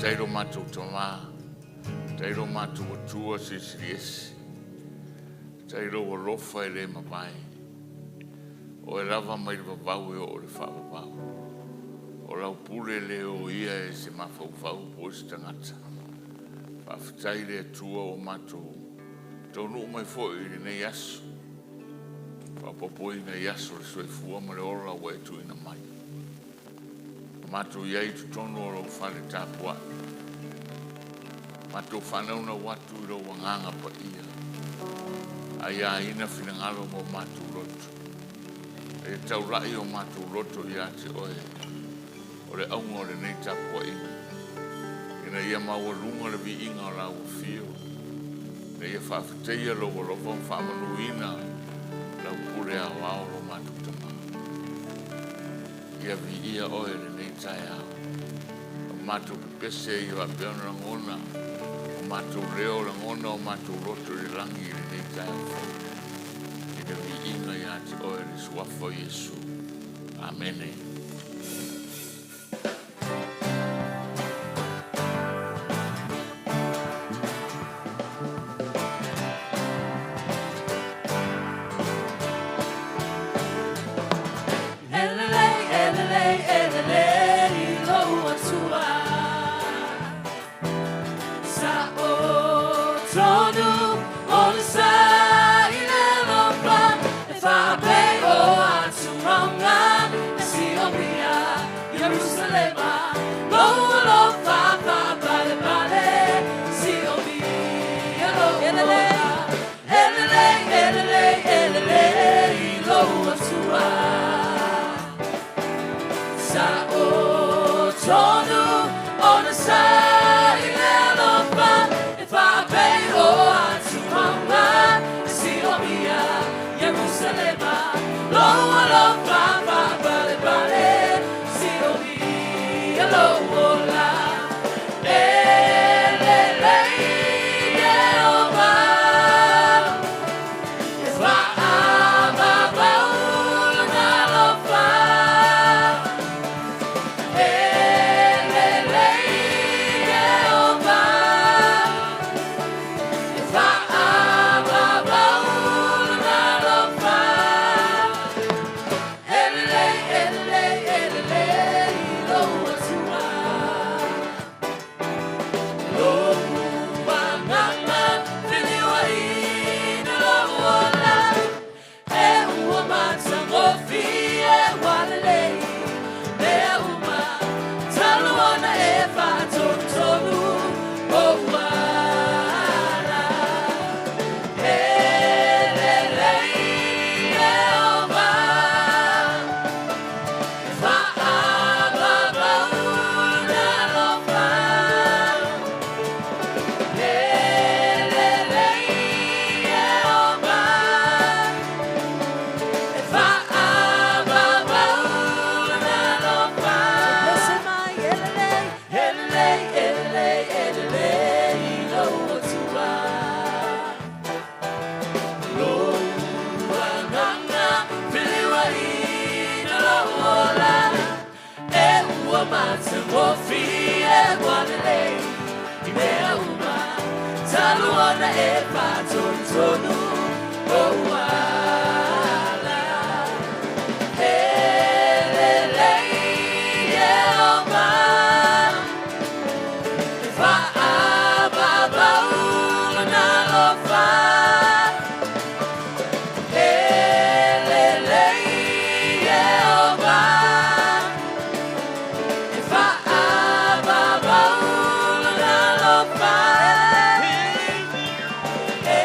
Faafetai lo matou Tama, faafetai lo matou Atua Silisili Ese, faafetai i lou alofa e le mavae. O oe lava mai le vavau e oo i le faavavau. O lau pule e le oia e se mafaufau po o se tagata. Faafetai i le Atua ua matou taunuu mai foi i lenei aso, faaopoopoina i aso o le soifua ma le ola ua e tuuina mai. Ua matou i ai i totonu o lou fale tapuai, matou faanaunau atu i lou Agaga Paia, aiaina finagalo ma o matou loto, e taulai o matou loto ia te oe, o le auga o lenei tapuaiga, ina ia maualuga le viiga o lau afio, ina ia faafetaia lou alofa ma faamanuina lau pule aoao lo matou Tama. Ia viia oe i lenei taeao. O matou pepese ia faapea ona lagona o matou leo, lagona o matou loto i le lagi i lenei taeao fou. I le viiga ia te oe le suafa o Iesu. Amene. E lelei, e lelei lou Atua, sa o tonu o le sa i le alofa, e faapei o atu mauga e siomia Ierusalema, lou alofa faapalepale, siomia lou ola. E lelei, e lelei, e lelei lou Atua. Sa o tonu o le sa i le alofa, e faapei o atu mauga e siomia Ierusalema, lou alofa faapalepale, siomia lou ola. E lelei Ieova, e fa'avavau lona alofa. E lelei Ieova, e fa'avavau lona alofa. E lelei, e lelei, e lelei lou Atua. Lou agaga feliuaina lou ola, e ua matagofie ua lelei mea uma, talu ona e faatonutonu ou ala. E lelei Ieova, e fa'avavau lona alofa. E lelei Ieova, e fa'avavau lona alofa. E lelei, e lelei, e lelei, e lelei lou Atua. Lou agaga feliuaina lou ola, e ua matagofie ua lelei i mea uma, talu ona e faatonutonu ou ala. E lelei Ieova, e fa'avavau lona alofa. E lelei Ieova, e fa'avavau lona alofa. E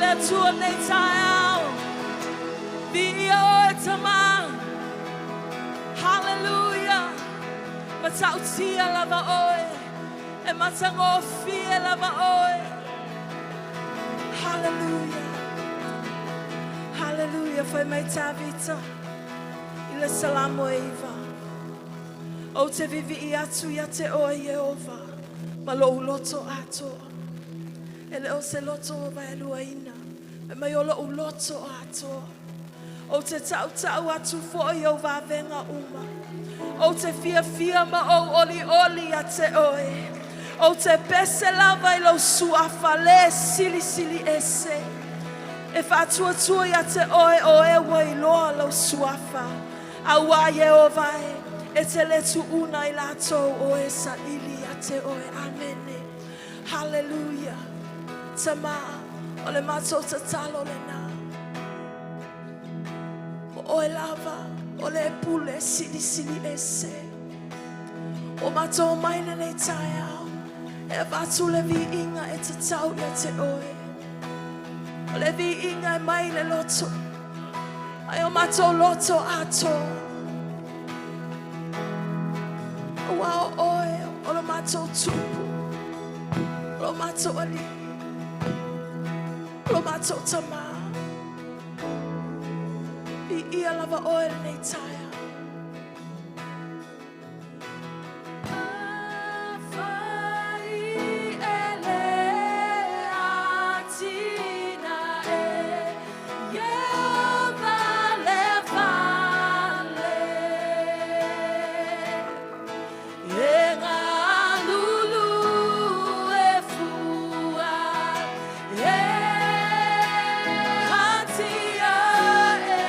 le Atua lenei taeao. Viia oe Tama. Haleluia. Matautia lava oe. E matagofie lava oe. Haleluia. Haleluia. Fai mai Tavita i le Salamo e 9. Ou te viivii atu ia te oe Ieova ma lou loto atoa. E le o se loto o vaeluaina. E mai o lou loto atoa. Ou te tautau atu foi i ou vavega uma. Ou te fiafia ma ou olioli ia te oe. Ou te pese lava i lou suafa le silisili ese. E faatuatua ia te oe o e ua iloa lou suafa. Auā Ieova e, e te le tuuna i latou o e saili ia te oe. Amene. Haleluia. Tama, o le matou tatalo lena. O oe lava, o le pule silisili ese. Ua matou omai lenei taeao, e avatu le viiga e tatau ia te oe. O le viiga e mai le loto, ai o matou loto atoa. Auā o oe o lo matou Tupu, o lo matou Alii, o lo matou Tamā. Viia lava oe lenei taeao. Afai e le atinae Ieova le fale, e galulue fua e atiae.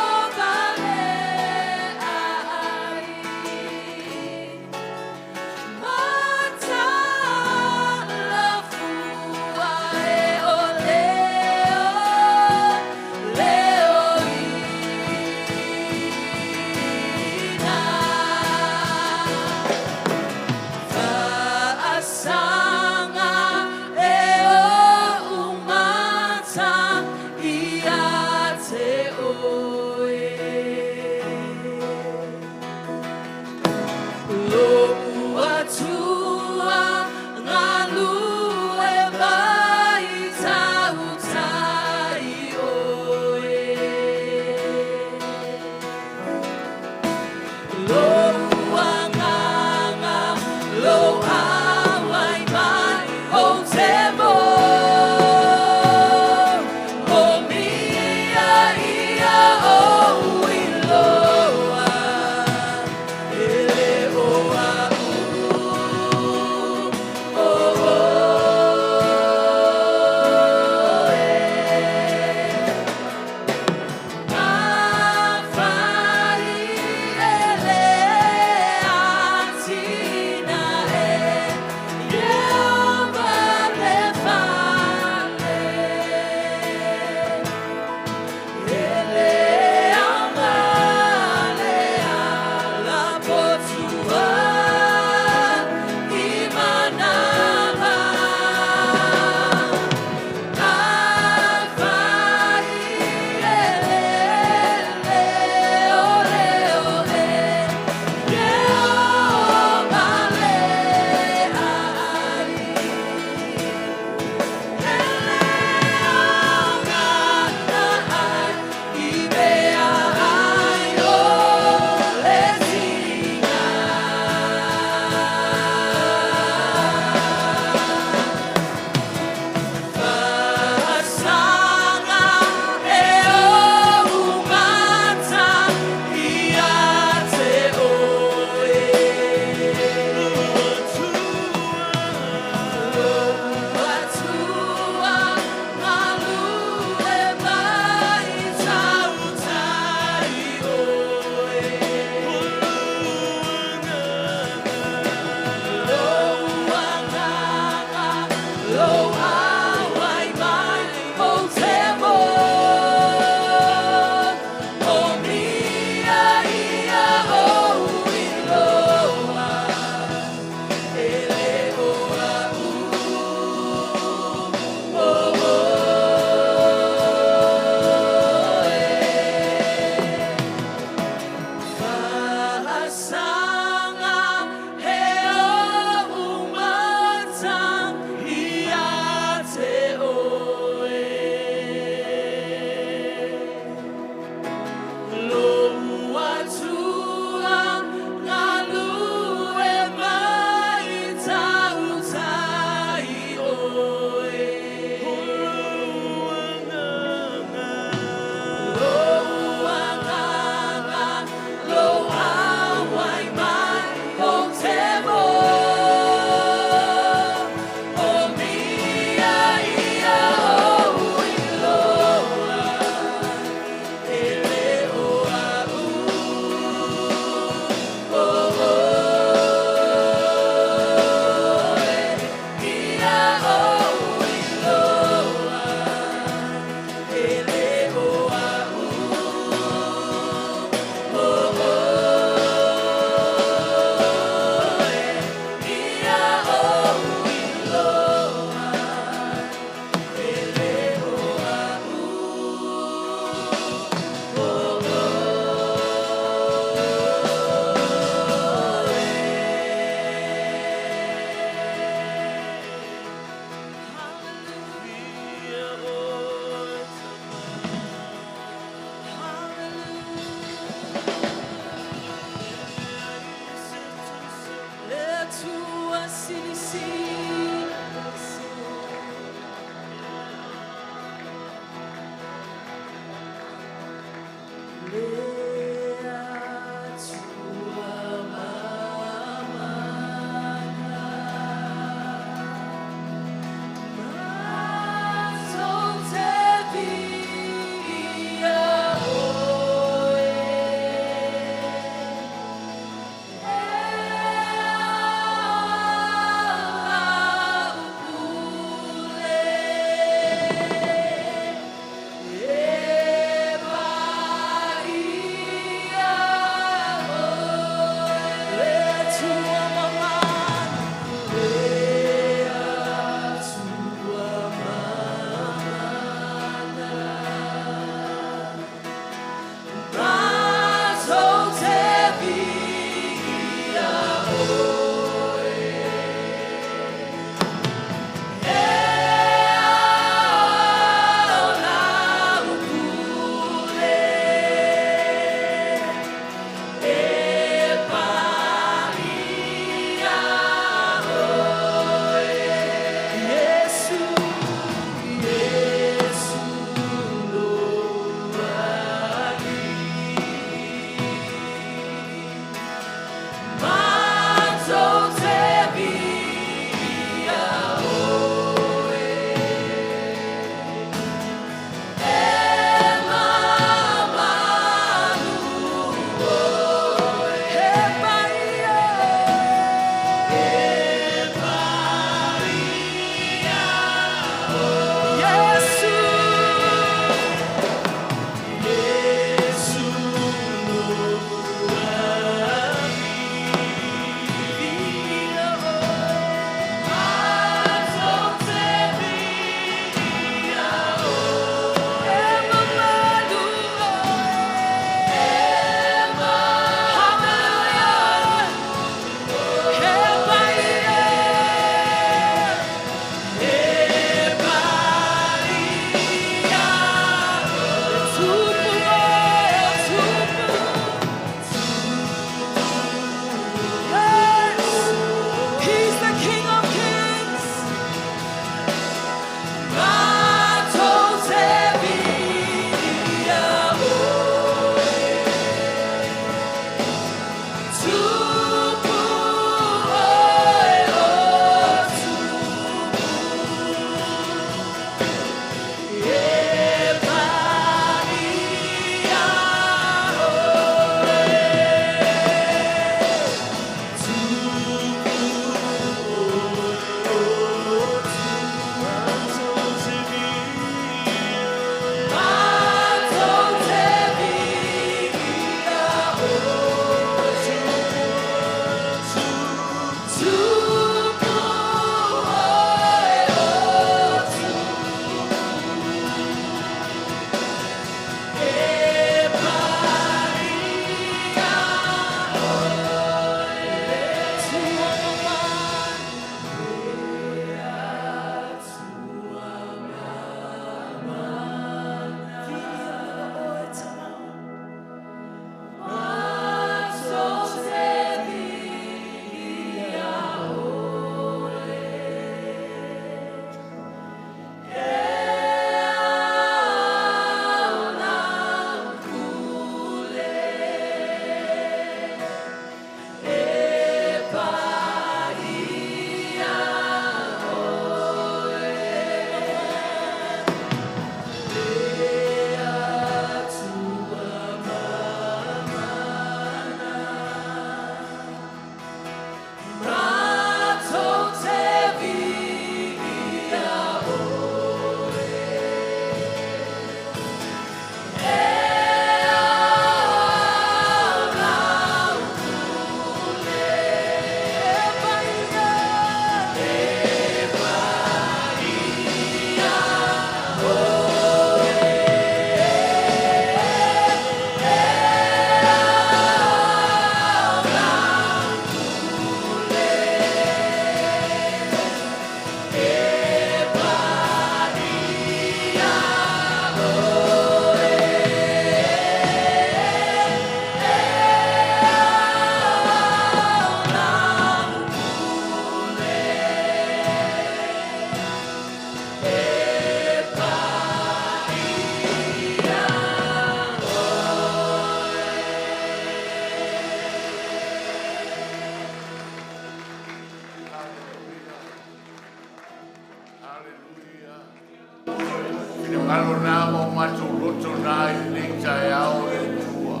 Finagalo na ma o matou loto na i lenei taeao le Atua.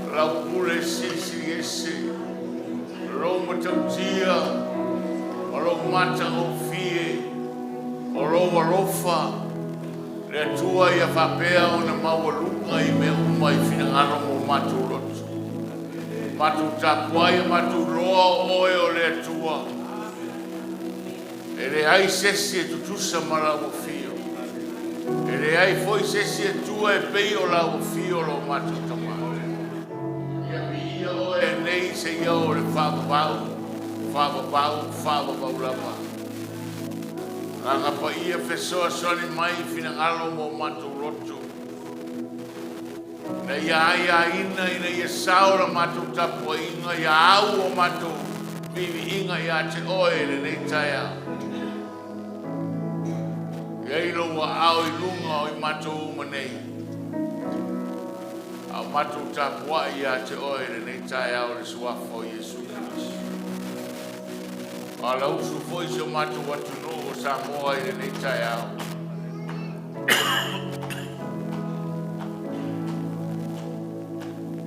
Lau pule silisili ese, lou matautia ma lou matagofie, o lou alofa, le Atua ia faapea ona maualuga i mea uma i finagalo ma o matou loto. Matou tapuai ma matou iloa o Oe o le Atua. E leai se isi e tutusa ma lau afio. E leai foi se isi Atua e pei o lau afio lo matou Tama. Ia viia Oe nei seia oo i le faavavau, faavavau, faavavau lava. Agaga Paia fesoasoani mai i finagalo ma o matou loto, ina ia aiaina, ina ia sao la matou tapuaiga, ia au o matou viiviiga ia te Oe i lenei taeao. I ai lou aao i luga o i matou uma nei, a o matou tapuai ia te Oe i lenei taeao i le suafa o Iesu Keriso. O alausu foi si o matou atunuu o Samoa i lenei taeao.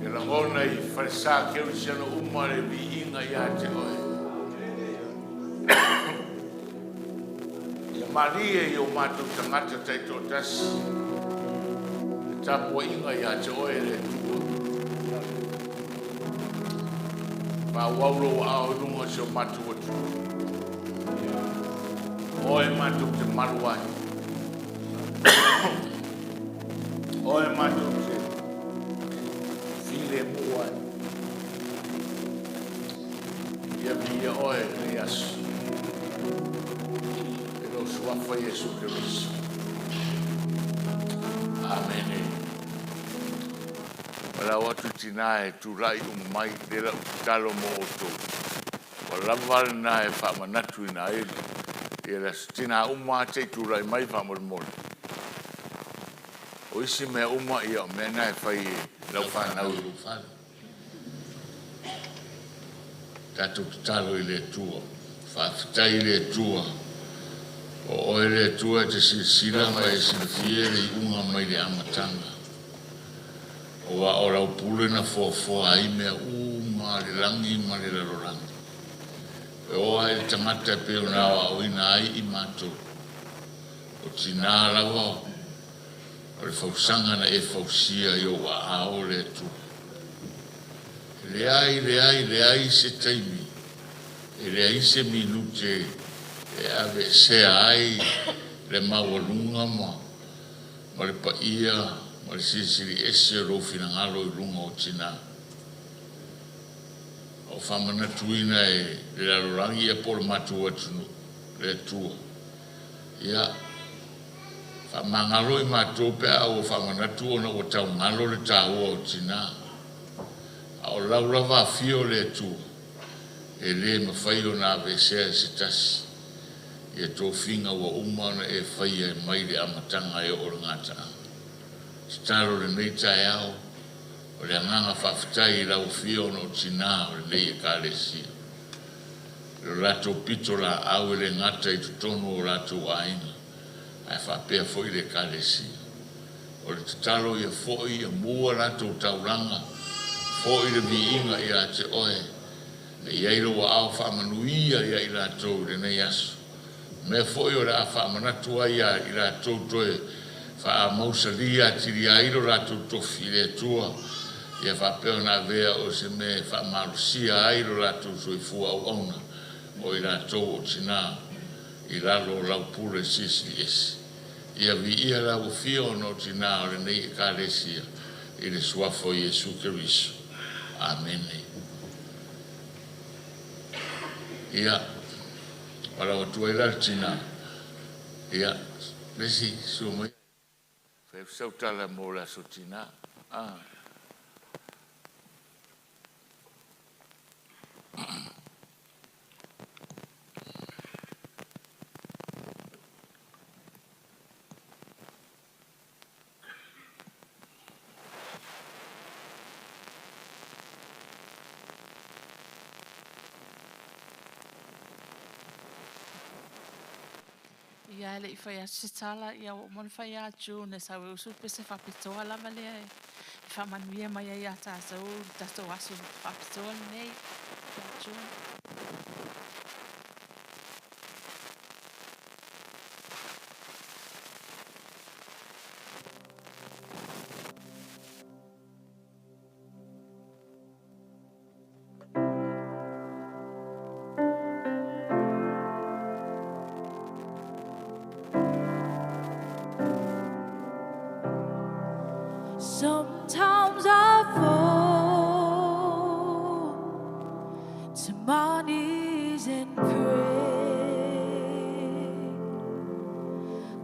Ia lagona i falesa kerisiano uma le viiga ia te Oe. Ia malie i o matou tagata taitoatasi le tapuaiga ia te Oe le Atua. Faaauau lou aao i luga o si o matou atunuu. O Oe matou te malu ai. O Oe matou te filemu ai. Ia viia Oe i lenei aso. I lou suafa Iesu Keriso. Amene. Valaau atu i tinā e tulai uma mai lea lau tatalo mo outou. Ua lava lena e faamanatuina ai ia le aso. Tinā uma lava se i tulai mai faamolemole. O isi mea uma ia o mea na e fai e lau fanau i lou fale. Tatou tatalo i le Atua. Faafetai i le Atua. O Oe le Atua e te silasila ma e silafia le iuga mai le amataga. Aua o lau pule na foafoa ai mea uma a le lagi ma le lalolagi. E oo lava i le tagata e pei ona aoaoina ai i matou. O tinā lava o le fausaga na e fausia i ou aao le Atua. E leai, leai, leai se taimi, e leai se minute e aveesea ai le maualuga ma le paia ma le silisili ese o lou finagalo i luga o tinā. O faamanatuina e le lalolagi ia po o le matou atunuu, le Atua. Ia, faamagalo i matou pe a ua faamanatu ona ua taugalo le taua o tinā. A o lau lava afio le Atua, e le mafai ona aveesea e se tasi ia tofiga ua uma ona e faia e mai le amataga e oo i le gataaga. Tatalo lenei taeao o le agaga faafetai i lau afio ona o tinā o lenei Ekalesia. I lo latou pitolaau e le gata i totonu o latou aiga, ae faapea foi le Ekalesia. O le tatalo ia foi ia mua latou taulaga, foi le viiga ia te Oe, e i ai lou aao faamanuia ia i latou i lenei aso. Mea foi o le a faamanatu ai ia i latou toe faamausalia atili ai lo latou tofi i le Atua, ia faapea ona avea o se mea e faamalosia ai lo latou soifua auauna o i latou o tinā i lalo o lau pule silisili ese. Ia viia lau afio ona o tinā o lenei Ekalesia i le suafa o Iesu Keriso. Amene. Ia, valaau atu ai la le tinā. Ia, le isi sua mai. Fai sau tala mo le aso tinā. Ah. Ia e le i fai atu se tala, ia ua uma ona fai ia June e sau e usu le pese faapitoa lava lea e faamanuia mai ai ia tatou le tatou aso faapitoa lenei. Ia June. Sometimes I fall to my knees and pray.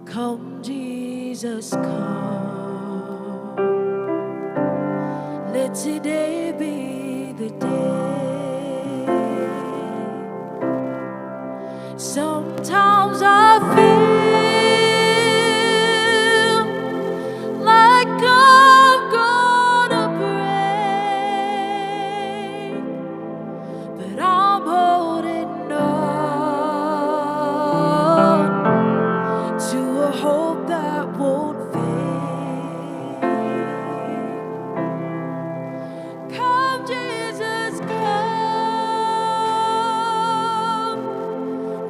Come, Jesus, come. Let today be the day. Sometimes I feel like I'm gonna break, but I'm holding on to a hope that won't fade. Come, Jesus, come.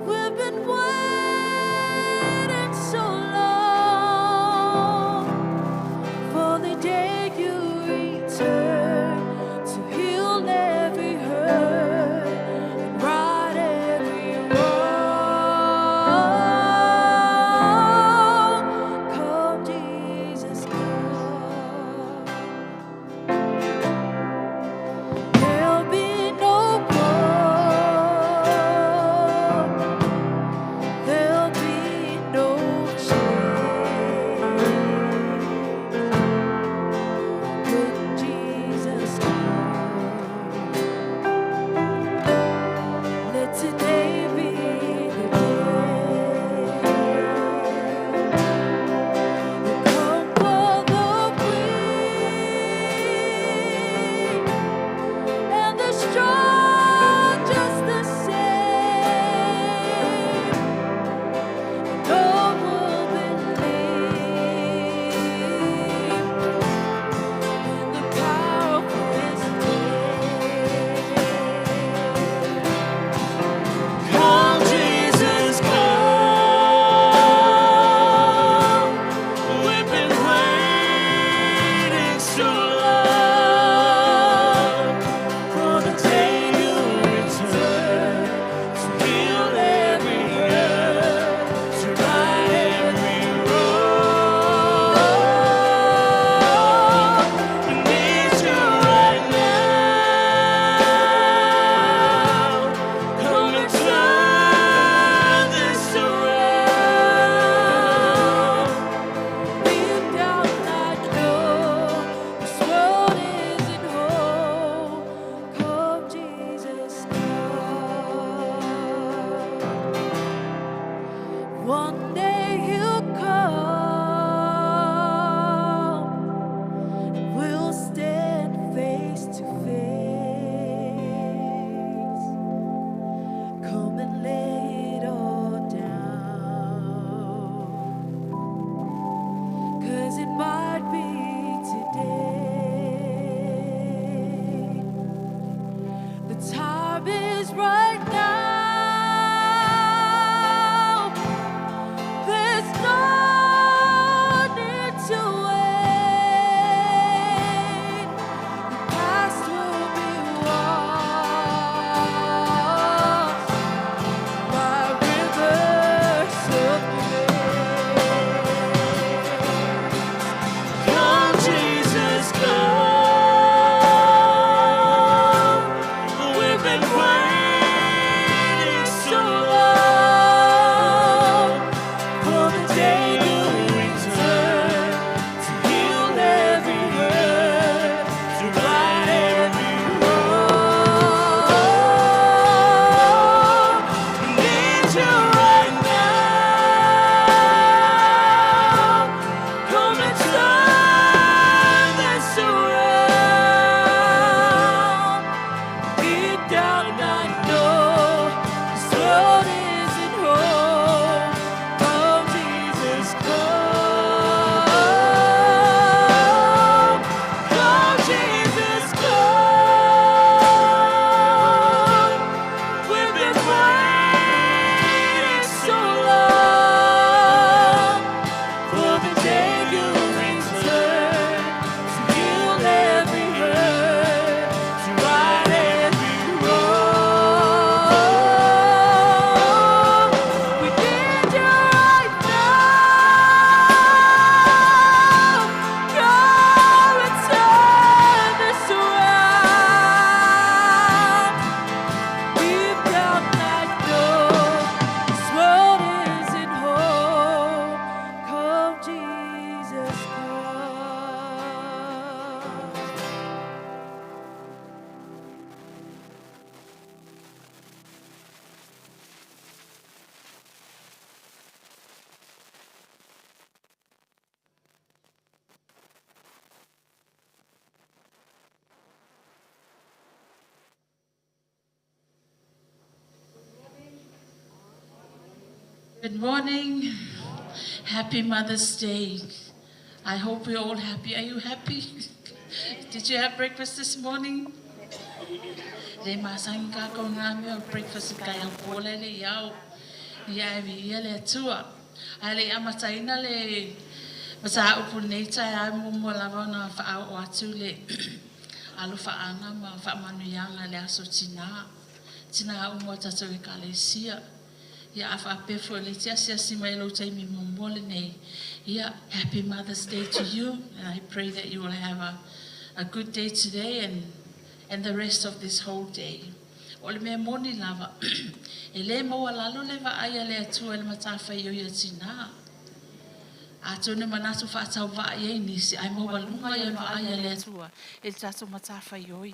We've been waiting. Good morning. Happy Mother's Day. I hope we're all happy. Are you happy? Did you have breakfast this morning? Le masani kākou nā mea o breakfast i kai au pō le i ao. Ia e viia le Atua. Ae le i amataina le mataupu nei taeao, muamua lava ona faaoo atu le alofaaga ma faamanuiaga le aso tinā. Tinā uma o tatou ekalesia. Ia a faapea foi le te asiasi mai lou taimi muamua lenei. Ia, happy Mother's Day to you. And I pray that you will have a good day today and the rest of this whole day. O le mea moni lava, e le maualalo le vaai a le Atua i le matafaioi a tinā. Atonu manatu faatauvaa i ai nisi, ae maualuga ia le vaai a le Atua i le tatou matafaioi.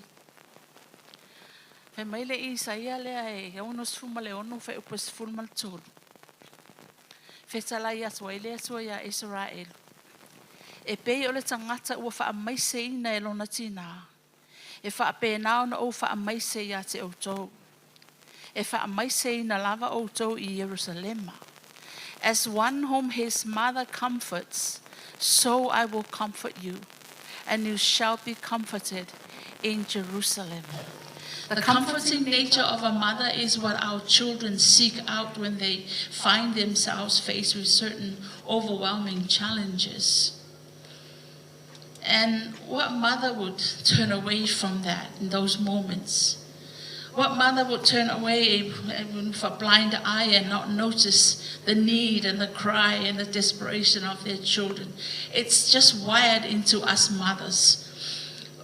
Fai mai le Isaia lea e 66 fuaiupu 13. Fetalai atu ai le Atua ia Isaraelu. E pei o le tagata ua faamaiseina e lona tinā. E faapena ona ou faamaise ia te outou. E faamaiseina lava outou i Ierusalema. As one whom his mother comforts, so I will comfort you, and you shall be comforted in Jerusalem. The comforting nature of a mother is what our children seek out when they find themselves faced with certain overwhelming challenges. And what mother would turn away from that in those moments? What mother would turn away with a blind eye and not notice the need and the cry and the desperation of their children? It's just wired into us mothers.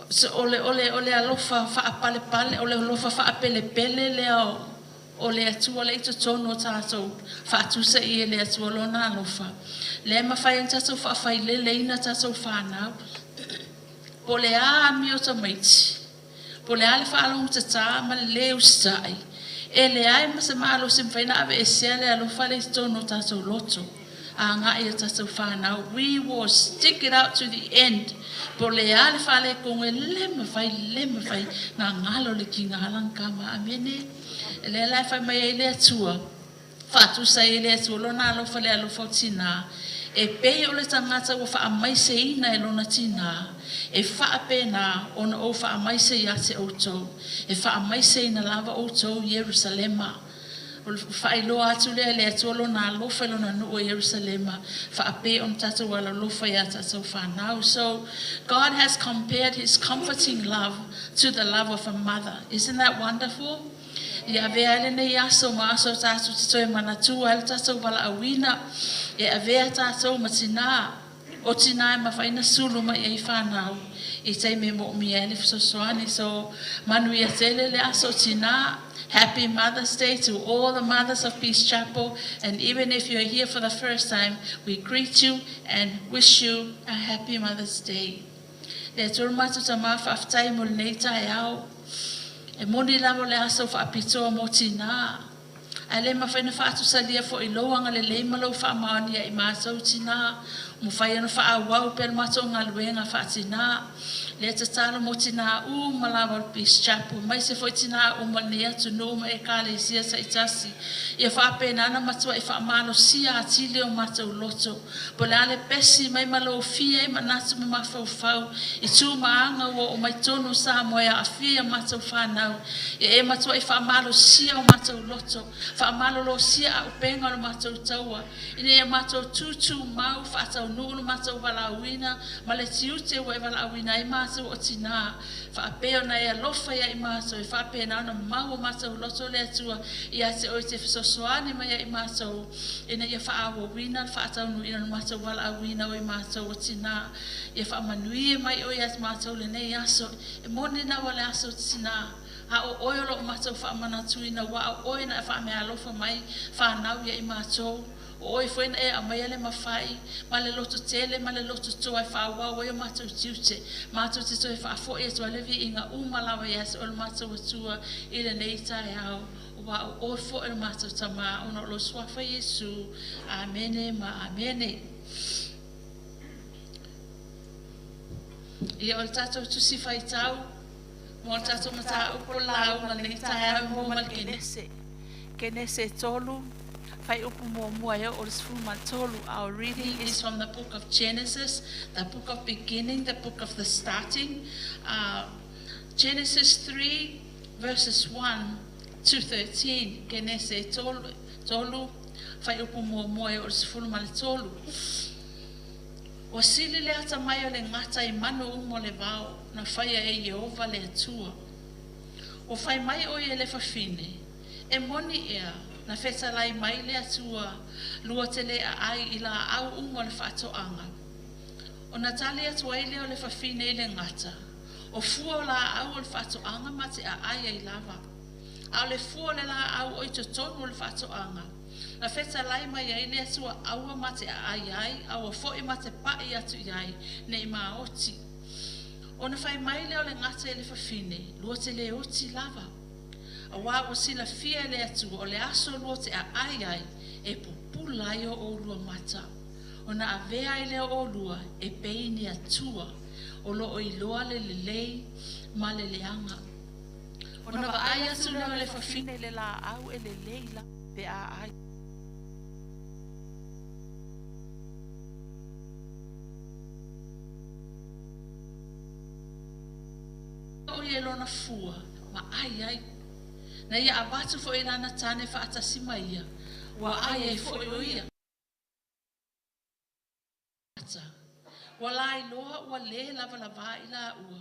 So ole alofa faapalepale, o le alofa faapelepele lea o le Atua le i totonu o tatou faatusa i e le Atua lona alofa. Le mafai ona tatou faafaileleina tatou whānau. Po le a amio tamaiti. Po le a le faalogo tatā ma le le usitai. E leai ma se malosi e mafai ona aveesea le alofa le i totonu o tatou loto. Agai i tatou whānau. We will stick it out to the end. Po le a le faaletonu e le mafai, le mafai. Ngā ngalo le ki ngā halang kama. Amene. E le la fai mai ai le Atua. Faatusa i le Atua lona alofa le alofa o tinā. E pei o le tagata ua faamaiseina e lona tinā. E faapena ona ou faamaise ia te outou. E faamaiseina lava outou Ierusalema. O le faailoa atu lea le Atua lona alofa i lona nuu o Ierusalema. Faapea ona tatou alolofa ia tatou whanau. So God has compared his comforting love to the love of a mother. Isn't that wonderful? Ia avea ai lenei aso ma aso tatou te toe manatua ai le tatou valaauina e avea tatou ma tinā. O tinā e mafai ona sulu mai ai whanau i taimi e moomia ai le fesoasoani. So manuia tele le aso tinā. Happy Mother's Day to all the mothers of Peace Chapel. And even if you're here for the first time, we greet you and wish you a happy Mother's Day. Le Atua matou Tamā, faafetai mo lenei taeao. E moni lava le aso faapitoa mo tinā. Ae le mafai ona faatusalia foi lou agalelei ma lou faamaonia i matou tinā. Mafai ona faaauau pea le matou galuega faatinā. Le tatalo mo tinā uma lava o le Peace Chapel, aemaise foi tinā uma lenei atunuu ma ekalesia taitasi. Ia faapena ona matuai faamalosia atili o matou loto. Po le a le pesi mai ma lofia ai manatu ma mafaufau i tu ma aga ua oo mai totonu o Samoa e aafia ia matou fanau. Ia e matuai faamalosia o matou loto, faamalolosia auupega o le matou taua, ina ia matou tutumau faataunuu le matou valaauina ma le tiute ua e valaauina ai matou o tinā. Faapea ona e alofa ia i matou e faapena ona mau o matou loto le Atua ia te oe te fesoasoani mai ai matou ina ia faaauauina le faataunuuina o le matou valaauina o i matou o tinā. Ia faamanuia mai oe ia matou lenei aso. E moni lava le aso tinā. A o oe o loo matou faamanatuina ua o oe na e faameaalofa mai whanau ia i matou. O oe foi na e aumaia le mafai, ma le loto tele, ma le loto toa e faaauau ai o matou tiute. Matou te toe faafoi atu ai le viiga uma lava ia te oe le matou Atua i lenei taeao. Ua o oe foi le matou Tamā ona o lou suafa Iesu. Amene ma amene. Ia o le tatou tusi faitau, mo le tatou mataupu lauga lenei taeao mo ma le Kenese. Kenese 3, Fuaiupu muamua e oo i le 13. Our reading is from the book of Genesis, the book of beginning, the book of the starting. Genesis 3, verses 1 to 13. Kenese tolu, fuaiupu muamua e oo i le 13. Ua sili le atamai o le gata i manu uma o le vao na faia e Ieova le Atua. Ua fai mai o ia i le fafine, e moni ea, na fetalai mai le Atua lua te le aai i laau uma o le faatoaga. Ona tali atu ai lea o le fafine i le gata, o fua o laau o le faatoaga ma te aai ai lava. A o le fua o le laau o i totonu o le faatoaga, na fetalai mai ai le Atua aua ma te aai ai, aua foi ma te pai atu i ai, nei maoti. Ona fai mai lea o le gata i le fafine, lua te le oti lava. Auā ua silafia e le Atua o le aso lua te aai ai, e pupula ai o oulua mata. Ona avea ai lea o oulua e pei ni Atua o loo iloa le lelei ma le leaga. Ona vaai atu lea o le fafine i le laau e lelei lava pe a ai. O ia i lona fua ma ai ai. Na ia avatu foi i lana tane faatasi ma ia, ua ai ai foi o ia. Ua lailoa ua le lavalavā i laua,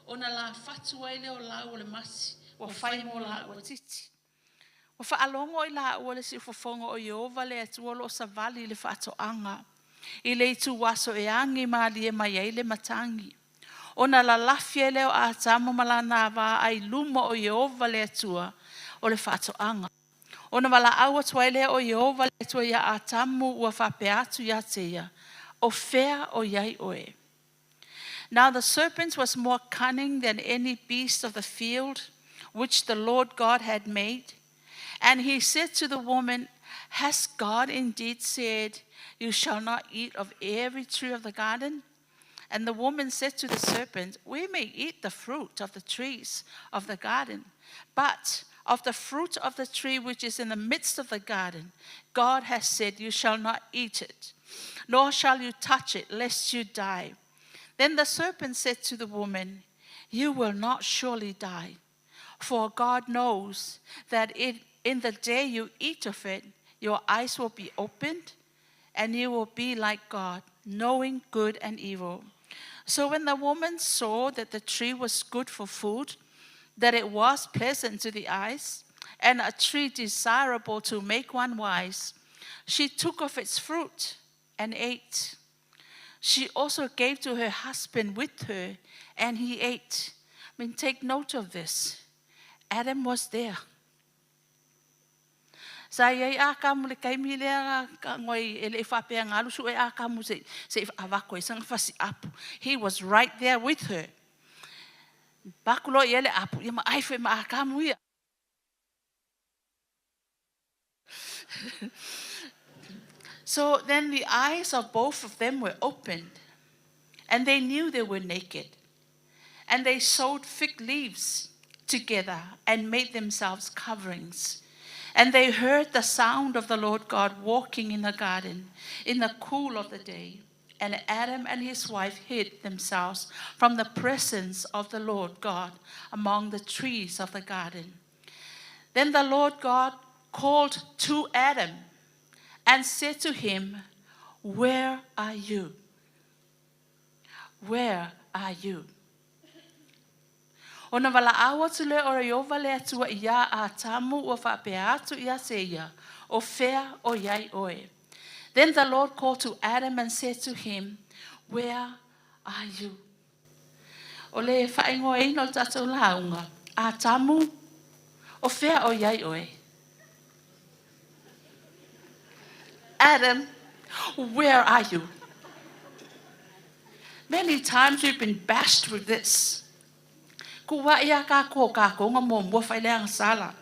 ona lafatu ai lea o lau o le masi ua fai mo laua titi. Ua faalogo i laua i le siufofoga o Ieova le Atua o loo savali i le faatoaga i le ituaso e agi malie mai ai le matagi. Ona lalafi ai lea o Atamu ma lana ava ai luma o Ieova le Atua o le faatoaga. Ona valaau atu ai lea o Ieova le Atua ia Atamu ua faapea atu ia te ia, o fea o i ai oe. Now the serpent was more cunning than any beast of the field which the Lord God had made. And he said to the woman, Has God indeed said, You shall not eat of every tree of the garden? And the woman said to the serpent, We may eat the fruit of the trees of the garden, but of the fruit of the tree which is in the midst of the garden, God has said, You shall not eat it, nor shall you touch it, lest you die. Then the serpent said to the woman, You will not surely die. For God knows that in the day you eat of it, your eyes will be opened, and you will be like God, knowing good and evil. So when the woman saw that the tree was good for food, that it was pleasant to the eyes, and a tree desirable to make one wise, she took of its fruit and ate. She also gave to her husband with her, and he ate. I mean, take note of this. Adam was there. Sa i ai Atamu i le taimi lea ka ngoi e le faapea galu su e Atamu se i avako i saga fasiapu. He was right there with her. Paku loa i ai le apu, ia ma ai foi ma Atamu ia. So then the eyes of both of them were opened, and they knew they were naked. And they sewed fig leaves together and made themselves coverings. And they heard the sound of the Lord God walking in the garden in the cool of the day. And Adam and his wife hid themselves from the presence of the Lord God among the trees of the garden. Then the Lord God called to Adam and said to him, Where are you? Where are you? Ona valaau atu lea o Ieova le Atua iā Atamu ua faapea atu ia te ia, o fea o i ai oe. Then the Lord called to Adam and said to him, Where are you? O le faaigoaina o le tatou lauga, Atamu, o fea o i ai oe? Adam, where are you? Many times we've been bashed with this. Ku wa ia ka ko ka ko nga muamua fai le agasala.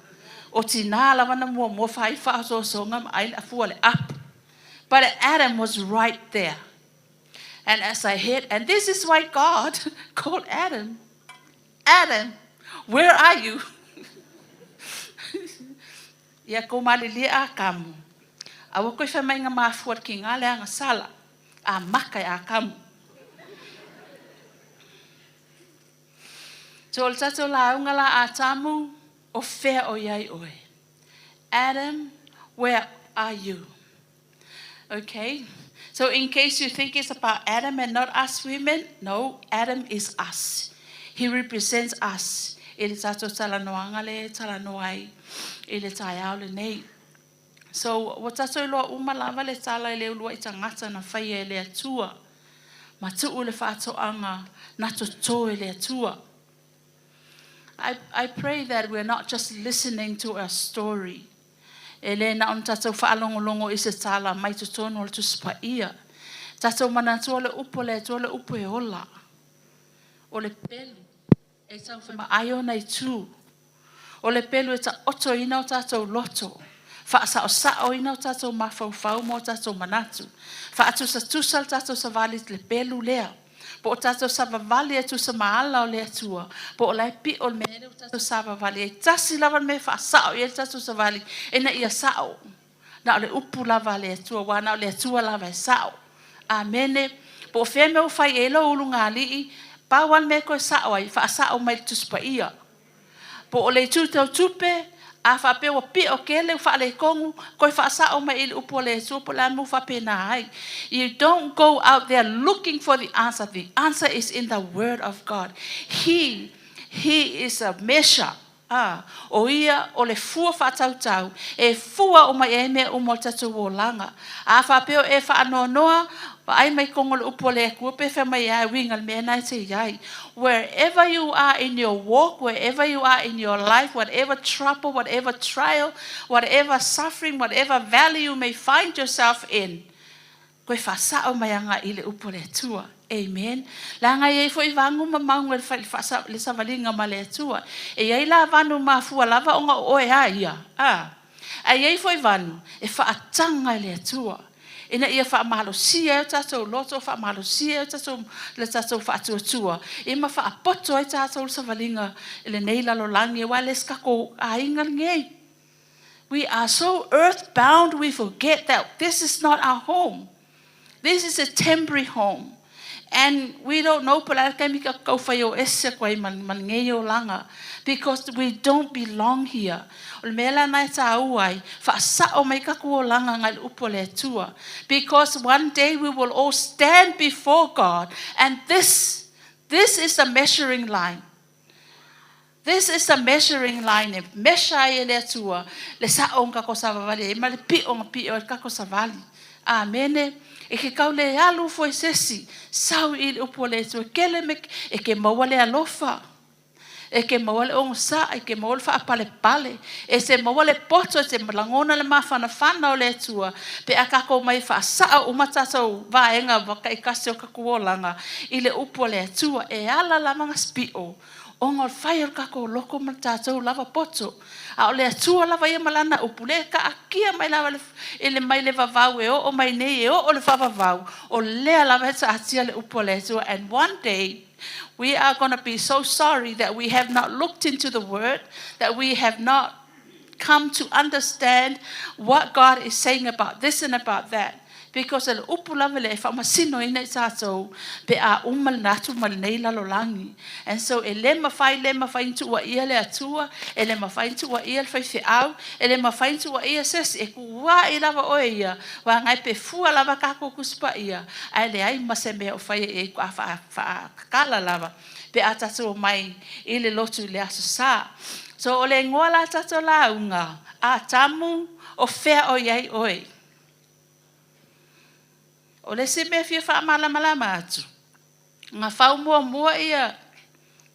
O tinā lava na muamua fai faaosoosoga ma ai le afua le apu. But Adam was right there. And as I heard, and this is why God called Adam, Adam, where are you? Ia kou malilie Atamu. A ua koe faimai nga mafua le kiga le agasala, a maka e Akamu. So o le tatou lauga la Atamu, o fea o i ai oe? Adam, where are you? Okay? So in case you think it's about Adam and not us women, no, Adam is us. He represents us. I le tatou talanoaga le talanoa ai i le taeao lenei. So, ua tatou iloa uma lava le tala i le uluai tagata na faia e le Atua. Ma tuu le faatoaga na toto e le Atua. I pray that we're not just listening to a story. E le na ona tatou faalogologo i se tala mai totonu o le Tusi Paia. Tatou manatua le upu a le Atua le upu e ola. O le pelu e taufemaai ona itu. O le pelu e taotoina o tatou loto. Faasaosaoina o tatou mafaufau ma o tatou manatu. Faatusatusa le tatou savali i le pelu lea. Po o tatou savavali e tusa ma ala o le Atua. Po o la e pio le mea lea ua tatou savavali ai. Tasi lava le mea e faasao i ai le tatou savali ina ia sao. Na o le upu lava a le Atua, aua na o le Atua lava e sao. Amene. Po o fea mea ua fai i ai lou ulugalii, pau lava le mea e toe sao ai, faasao mai i le Tusi Paia. Po o le itu tau tupe, a faapea ua pio tele ua faaletonu, toe faasao mai i le upu a le Atua po o le a le mea ua faapena ai. You don't go out there looking for the answer. The answer is in the Word of God. He is a measure. O ia o le fua faatautau e fua uma i ai mea uma o le tatou olaga. A faapea o e faanoanoa, vaai mai totonu o le upu a le Atua pe fai mai ai uiga le mea na e te i ai. Wherever you are in your walk, wherever you are in your life, whatever trouble, whatever trial, whatever suffering, whatever valley you may find yourself in, koe faasao mai agai i le upu a le Atua. Amen. Leaga e i ai foi vanu ma mauga i le le savaliga ma le Atua. E i ai la vanu mafua lava ona o oe a ia. A. Ae i ai foi vanu e faataga e le Atua ina ia faamalosia ai o tatou loto, faamalosia ai o tatou, le tatou faatuatua, ia ma faapoto ai tatou le savaliga i lenei lalolagi, aua e le o se tatou aiga lenei. We are so earthbound we forget that this is not our home. This is a temporary home. And we don't know po o le a le taimi tatou taufai o ese atu ai ma lenei olaga because we don't belong here. O le mea la lena e taua ai, faasao mai tatou olaga agai i le upu a le Atua. Because one day we will all stand before God and this is the measuring line. This is the measuring line e measure ai e le Atua le sao o tatou savavali ai ma le pio na pio ai le tatou savali. Amene. E ke kau le alu fua i se isi, sau i le upu a le Atua, kele me e ke maua le alofa, e ke maua le ogosaʻa, e ke maua le faapalepale, e te maua le poto, e te lagona le mafanafana o le Atua, pe a tatou omai e faasao uma tatou vaega taitasi o tatou olaga i le upu a le Atua, e ala lava na sipio ona o le fai o le tatou loto ma le tatou lava poto. A o le Atua lava ia ma Lana upu, lea e taatia mai lava i le mai le vavau e oo mai nei e oo le faavavau, o lea lava e taatia le upu a le Atua. And one day, we are going to be so sorry that we have not looked into the Word, that we have not come to understand what God is saying about this and about that. Because o le upu lava lea e faamasinoina i tatou pe a uma lena atu ma lenei lalolagi. And so e le mafai, le mafai ona tuuaia le Atua, e le mafai ona tuuaia le faifeau, e le mafai ona tuuaia se isi, e tuuai lava oe ia, aua pe fua lava tatou Tusi Paia, ae leai ma se mea o faia i ai faatoa faatatala lava pe a tatou omai i le lotu i le Aso Sa. So o le igoa la tatou lauga, Atamu, o fea o i ai oe? O le isi mea e fia faamalamalama atu, na fau muamua ia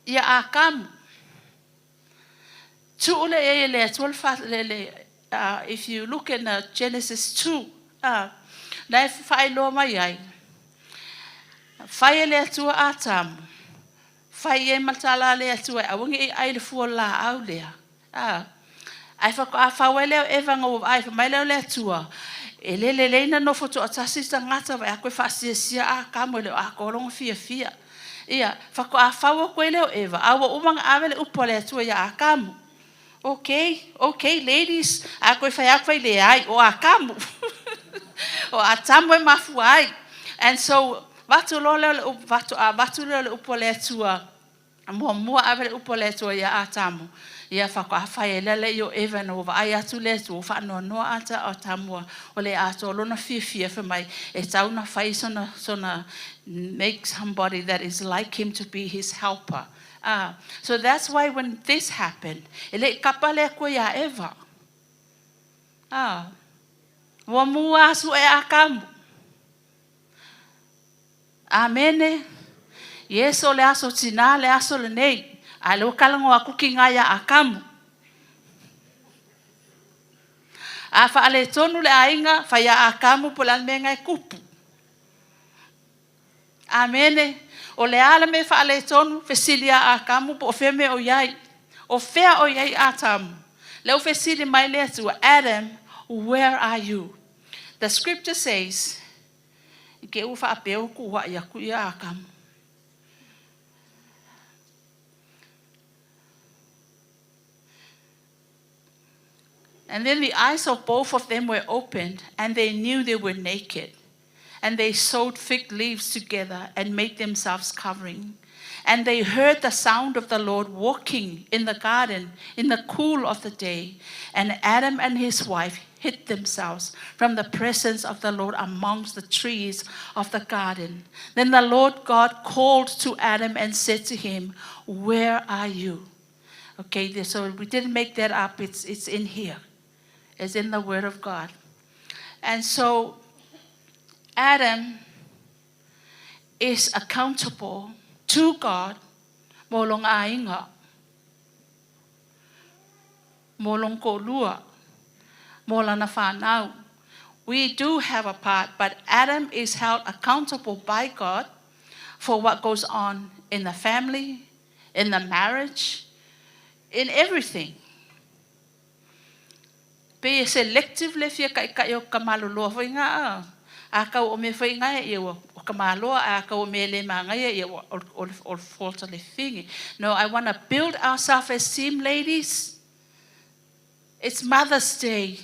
ia Atamu. Tuu lea i ai e le Atua le, le if you look in Genesis 2, na e faailoa mai ai, fai e le Atua Atamu, fai i ai ma le tala a le Atua e aua ne i ai le fua o le laau lea. Ae faatoa fau ai lea o Eva na ua vaai fai mai lea o le Atua, e le lelei na nofo toatasi le tagata vaai atu e faasiasia Atamu e le o atoa lona fiafia. Ia, faatoa fau atu ai lea o Eva, a ua uma ona ave le upu a le Atua ia Atamu. Okay, okay ladies, a koe fai atu fai leai, o Atamu. O Atamu e mafua ai. And so, vatu loa lea o le upu, vatu, a vatu lea o le upu a le Atua, muamua ave le upu a le Atua ia Atamu, ia faatoa fai ai lea le i o Eva ina ua vaai atu le Atua ua faanoanoa ata o Atamu o le atoa lona fiafia fai mai e tau na fai sona, sona make somebody that is like him to be his helper. Ah, so that's why when this happened, e le i kapa le Atua iā Eva. Ah, muamua asu e Atamu. Amene. Yes, o le aso tinā le aso lenei. A le ua talanoa atu kinā iā Atamu. A faaletonu le aiga, fai ia Atamu po o le a le mea lena e tupu. Amene. O le a le mea e faaletonu, fesili ia Atamu po o fea mea o i ai. O fea o i ai Atamu? Lea ua fesili mai le Atua, Adam, where are you? The scripture says, i te i ua faapea ua tuuai atu ia Atamu. And then the eyes of both of them were opened, and they knew they were naked. And they sewed fig leaves together and made themselves covering. And they heard the sound of the Lord walking in the garden in the cool of the day. And Adam and his wife hid themselves from the presence of the Lord amongst the trees of the garden. Then the Lord God called to Adam and said to him, Where are you? Okay, so we didn't make that up. It's, it's in here. It's in the Word of God. And so Adam is accountable to God mo lona aiga, mo lona toalua, mo lana fanau. We do have a part, but Adam is held accountable by God for what goes on in the family, in the marriage, in everything. Pei e selective le fia taitai o ka maloloa foi ngā a. A kau o mea foi ngā ia ua o ka maloa, a kau o mea le māngaia ia ua o, o, o le fault o le fingi. No, I want to build our self-esteem, ladies. It's Mother's Day.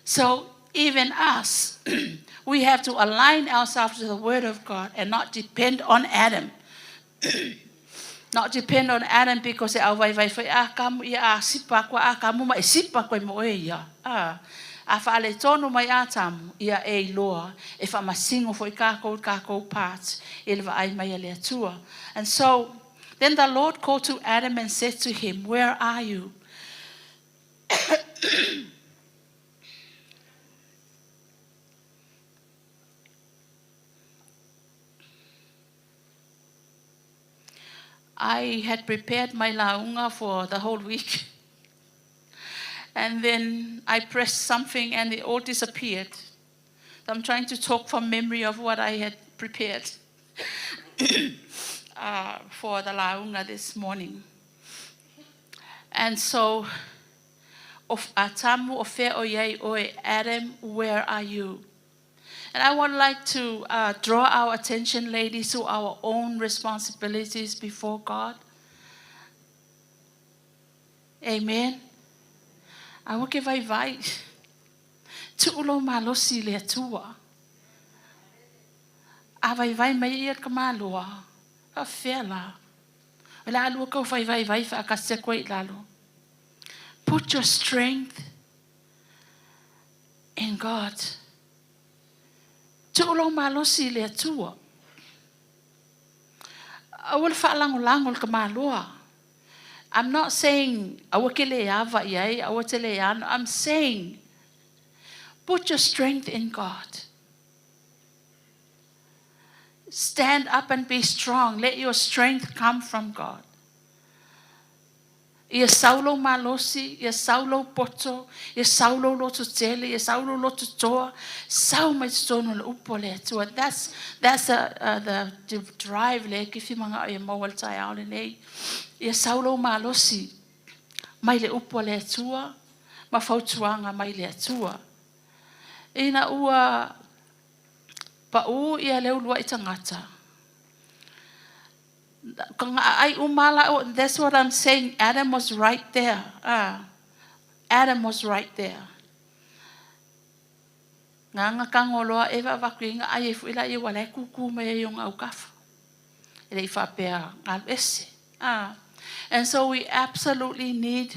So even us, we have to align ourselves to the Word of God and not depend on Adam. Not depend on Adam because e au vai vai foi a kamu ia a sipa koa a kamu ma e sipa koe mo e ia. A, a whaale tonu mai a tamu ia e iloa e whaamasingo foi kākou kākou parts i le vaai mai a le Atua. And so then the Lord called to Adam and said to him, Where are you? I had prepared my lauga for the whole week. And then I pressed something and it all disappeared. So I'm trying to talk from memory of what I had prepared for the lauga this morning. And so, of Atamu o fea o iai oe, Adam, where are you? And I would like to draw our attention, ladies, to our own responsibilities before God. Amen. Aua ke vaivai. Tuu lou malosi i le Atua. A vaivai mai ia le tamaloa, faafefea la? O le a lua tou fai vaivai faatasi atu ai i lalo. Put your strength in God. Tuu lou malosi i le Atua. Aua le faalagolago i le tamaloa. I'm not saying aua ke le ava i ai, aua te le ano. I'm saying put your strength in God. Stand up and be strong. Let your strength come from God. Ia sau lou malosi, ia sau lou poto, ia sau lou loto tele, ia sau lou loto toa, sau mai totonu o le upu a le Atua. That's, that's a, the drive lea e ke fia mana'o ia maua i le taeao lenei. Ia sau lou malosi mai le upu a le Atua ma fautuaga mai le Atua. Ina ua pa'ū ia le uluai tagata, ai uma la, that's what I'm saying. Adam was right there. Adam was right there. Nganga kangoloa e vaavaku inga ai e fui la ia wala e kuku mai e yonga aukafa. E le i faapea galu ese. Ah. And so we absolutely need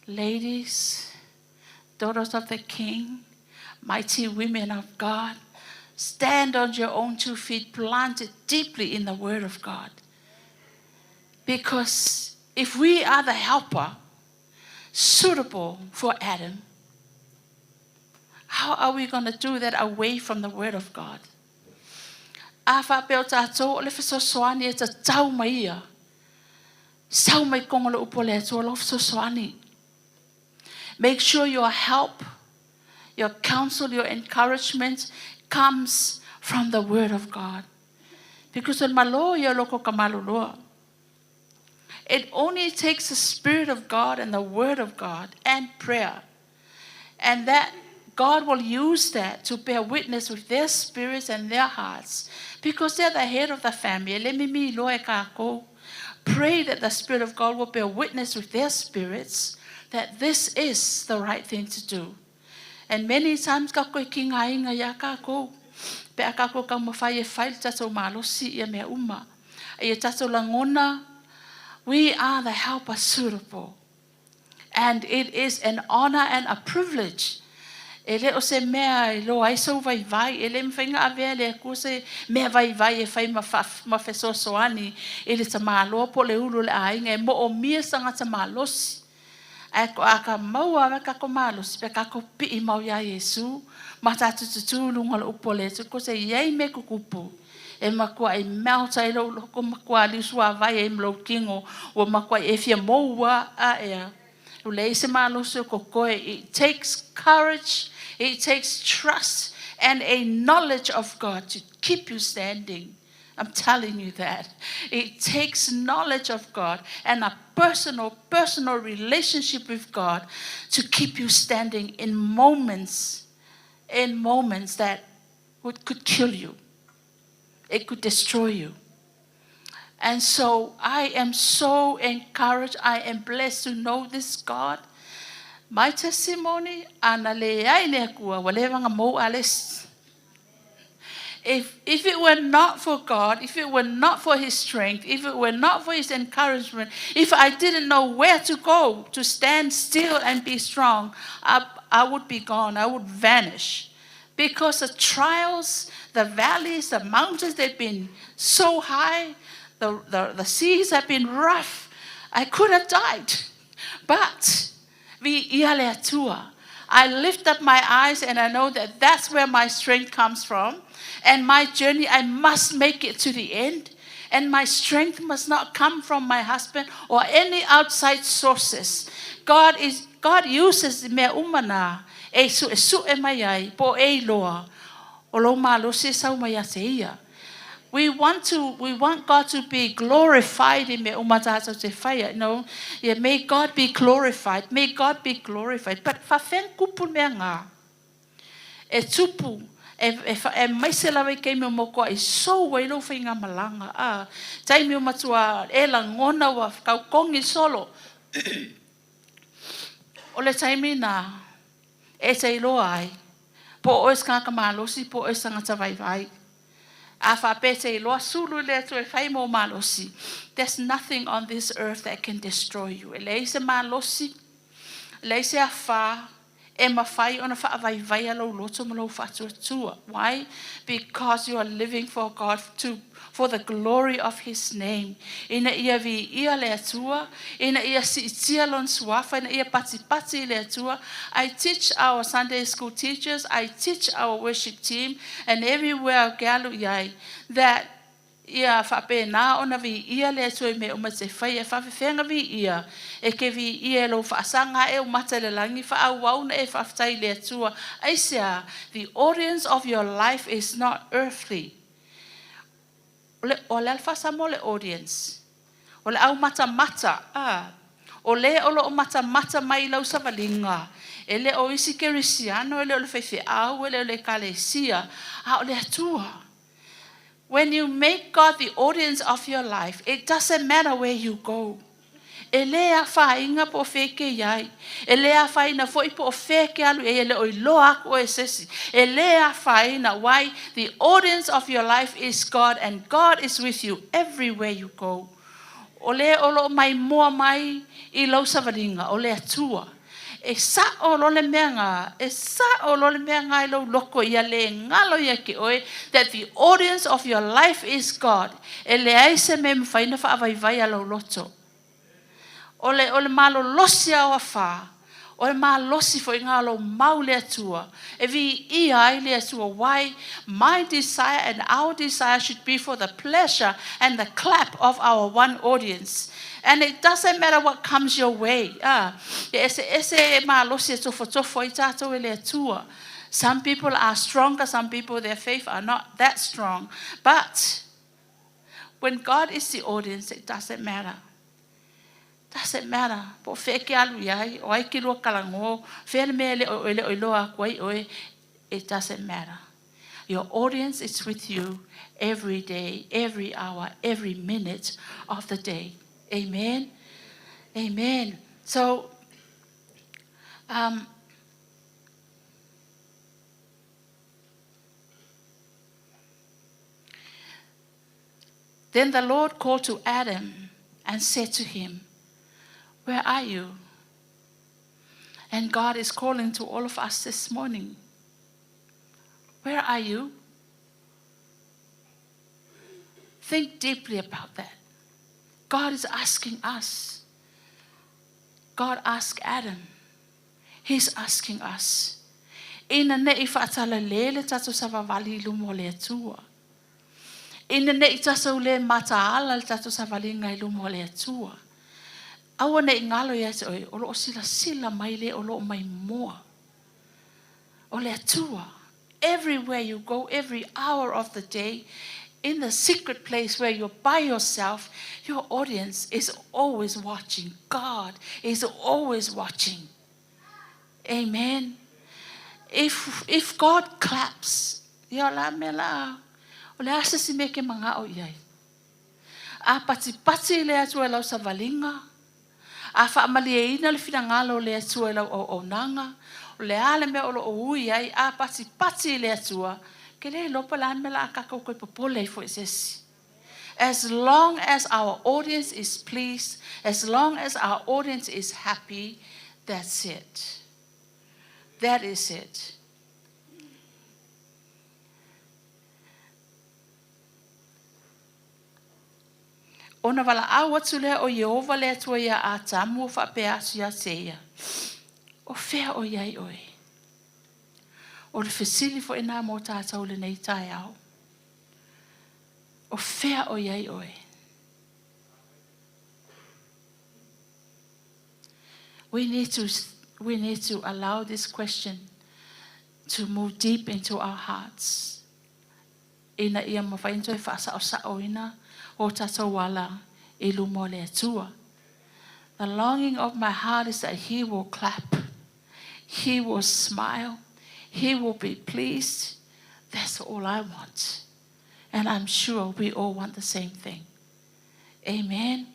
ladies, daughters of the King, mighty women of God. Stand on your own two feet, planted deeply in the Word of God. Because if we are the helper suitable for Adam, how are we going to do that away from the Word of God? A faapea o tatou o le fesoasoani e tatau mai ia. Sau mai kongo le upo le Atua lo fesoasoani. Make sure your help, your counsel, your encouragement comes from the Word of God. Because o le malo ia loko ka maloloa. It only takes the Spirit of God and the Word of God and prayer. And that God will use that to bear witness with their spirits and their hearts. Because they're the head of the family. Le mimi loa e kākou. Pray that the Spirit of God will bear witness with their spirits that this is the right thing to do. And many times ka koe ki ngā inga ia kākou. Pe a kākou ka mawhai e whai le tātou malosi ia mea uma. Ia tātou langona, we are the helper suitable. And it is an honor and a privilege. E le o se mea e loa ai sau vai vai, e le mwhainga a le Atua se mea vai vai e whai ma, fa, ma fesoasoani e le tamaloa po le ulu le ainga e mo o mia sanga tamalosi. Ae ko a ka maua me ka ko malosi pe ka ko pii mau ia Iesu ma tātou tutulu ngā le upo le tu ko se iei me kukupu. E makua i melta i lo ko makua li sua vai e mlo kingo o makua e fia moua a ea. O le se malosi o kokoe. It takes courage, it takes trust and a knowledge of God to keep you standing. I'm telling you that. It takes knowledge of God and a personal relationship with God to keep you standing in moments that could kill you. It could destroy you. And so I am so encouraged. I am blessed to know this God. My testimony, ana le ai le akua, wa le vanga mo ales. If it were not for God, if it were not for His strength, if it were not for His encouragement, if I didn't know where to go to stand still and be strong, I would be gone. I would vanish. Because the trials, the valleys, the mountains, they've been so high, the seas have been rough. I could have died. But vi ia le Atua. I lift up my eyes and I know that that's where my strength comes from. And my journey, I must make it to the end. And my strength must not come from my husband or any outside sources. God uses mea umana e su e su e mai ai po e loa o lo malo se sau mai a te ia. We want God to be glorified in me uma tātou te whaia, no? Yeah, may God be glorified. May God be glorified. But whawhen kupu mea ngā. E tupu, e maise lawe kei me moko i so wai lo whai ngā malanga. Ah, tai me matua e la ngona wa kau kongi solo. O le taimi nā, e te iloa ai. Po o es ngā malosi, po o es ngā vai vai. A wha te iloa sulu le atu e whai mo malosi. There's nothing on this earth that can destroy you. E lei se malosi, lei se awha, e mawhai ona wha vai vai a lau loto ma lau whatua. Why? Because you are living for God for the glory of His name. Ina ia vi ia le atua, ina ia si tia lon suafa, ina ia pati pati le atua. I teach our Sunday school teachers, I teach our worship team, and everywhere galu iai, that ia whaapena ona vi ia le atua i me uma te whai e whawhewhenga vi ia e ke vi ia lo whaasanga e o mata le langi wha au na e whawhtai le atua. Aisea, the audience of your life is not earthly. O le alfasa mo le audience. O le au mata mata. Ah. O le o lo o mata mata mai lau savalinga. E le o isi kerisiano, e le o le whaiwhi au, e le o le kalesia. A o le atua. When you make God the audience of your life, it doesn't matter where you go. E lē afaina po o fea e te i ai. E lē afaina foi po o fea e te alu i ai, e le o iloa atu oe e se isi. E lē afaina, why? The audience of your life is God and God is with you everywhere you go. O le o lo o maimoa mai i lou savaliga, o le Atua. E sa'o loa le mea na, e sa'o loa le mea na i lou loto ia lē galo ia te oe that the audience of your life is God. E leai se mea e mafai ona faavaivai a lou loto. O le, o le malolosi a o afā, o le malosi foi na o lou mau i le Atua, e viia ai le Atua. Why? My desire and our desire should be for the pleasure and the clap of our one audience. And it doesn't matter what comes your way. Ah, e eseese malosi e tofotofo ai tatou e le Atua. Some people are stronger, some people their faith are not that strong. But when God is the audience, it doesn't matter. Doesn't matter. Po o fea e te alu i ai, o ai ke lua talanoa, fea le mea e le o, e le o iloa atu ai oe, it doesn't matter. Your audience is with you every day, every hour, every minute of the day. Amen. Amen. So, then the Lord called to Adam and said to him, Where are you? And God is calling to all of us this morning. Where are you? Think deeply about that. God is asking us. God asked Adam. He's asking us. Ina ne i faatalale le tatou savavali i luma o le Atua. Ina ne i tatou le mataala le tatou savaliga i luma o le Atua. Aua ne i galo ia te oe, o lo o silasila mai le o lo o maimoa. O le Atua. Everywhere you go, every hour of the day, in the secret place where you're by yourself, your audience is always watching. God is always watching. Amen. If God claps, ia o le a mea la, o le a se isi mea e te manao i ai? A patipati le Atua i lau savaliga, a faamalieina le finagalo o le Atua i lau auaunaga, o le a le mea o lo o ui ai, a patipati le Atua, ke le iloa po o le a le mea o le a tatou toe popole ai foi i se isi. As long as our audience is pleased, as long as our audience is happy, that's it. That is it. Ona valaau atu lea o Ieova le Atua iā Atamu o faapea atu iā te ia, O fea o i ai oe? O le fesili foi na mo tatou i lenei taeao. O fea o i ai oe? We need to, we need to allow this question to move deep into our hearts. Ina ia mafai ona toe faasaosaoina o tatou ala i luma o le Atua. The longing of my heart is that he will clap. He will smile. He will be pleased. That's all I want. And I'm sure we all want the same thing. Amen.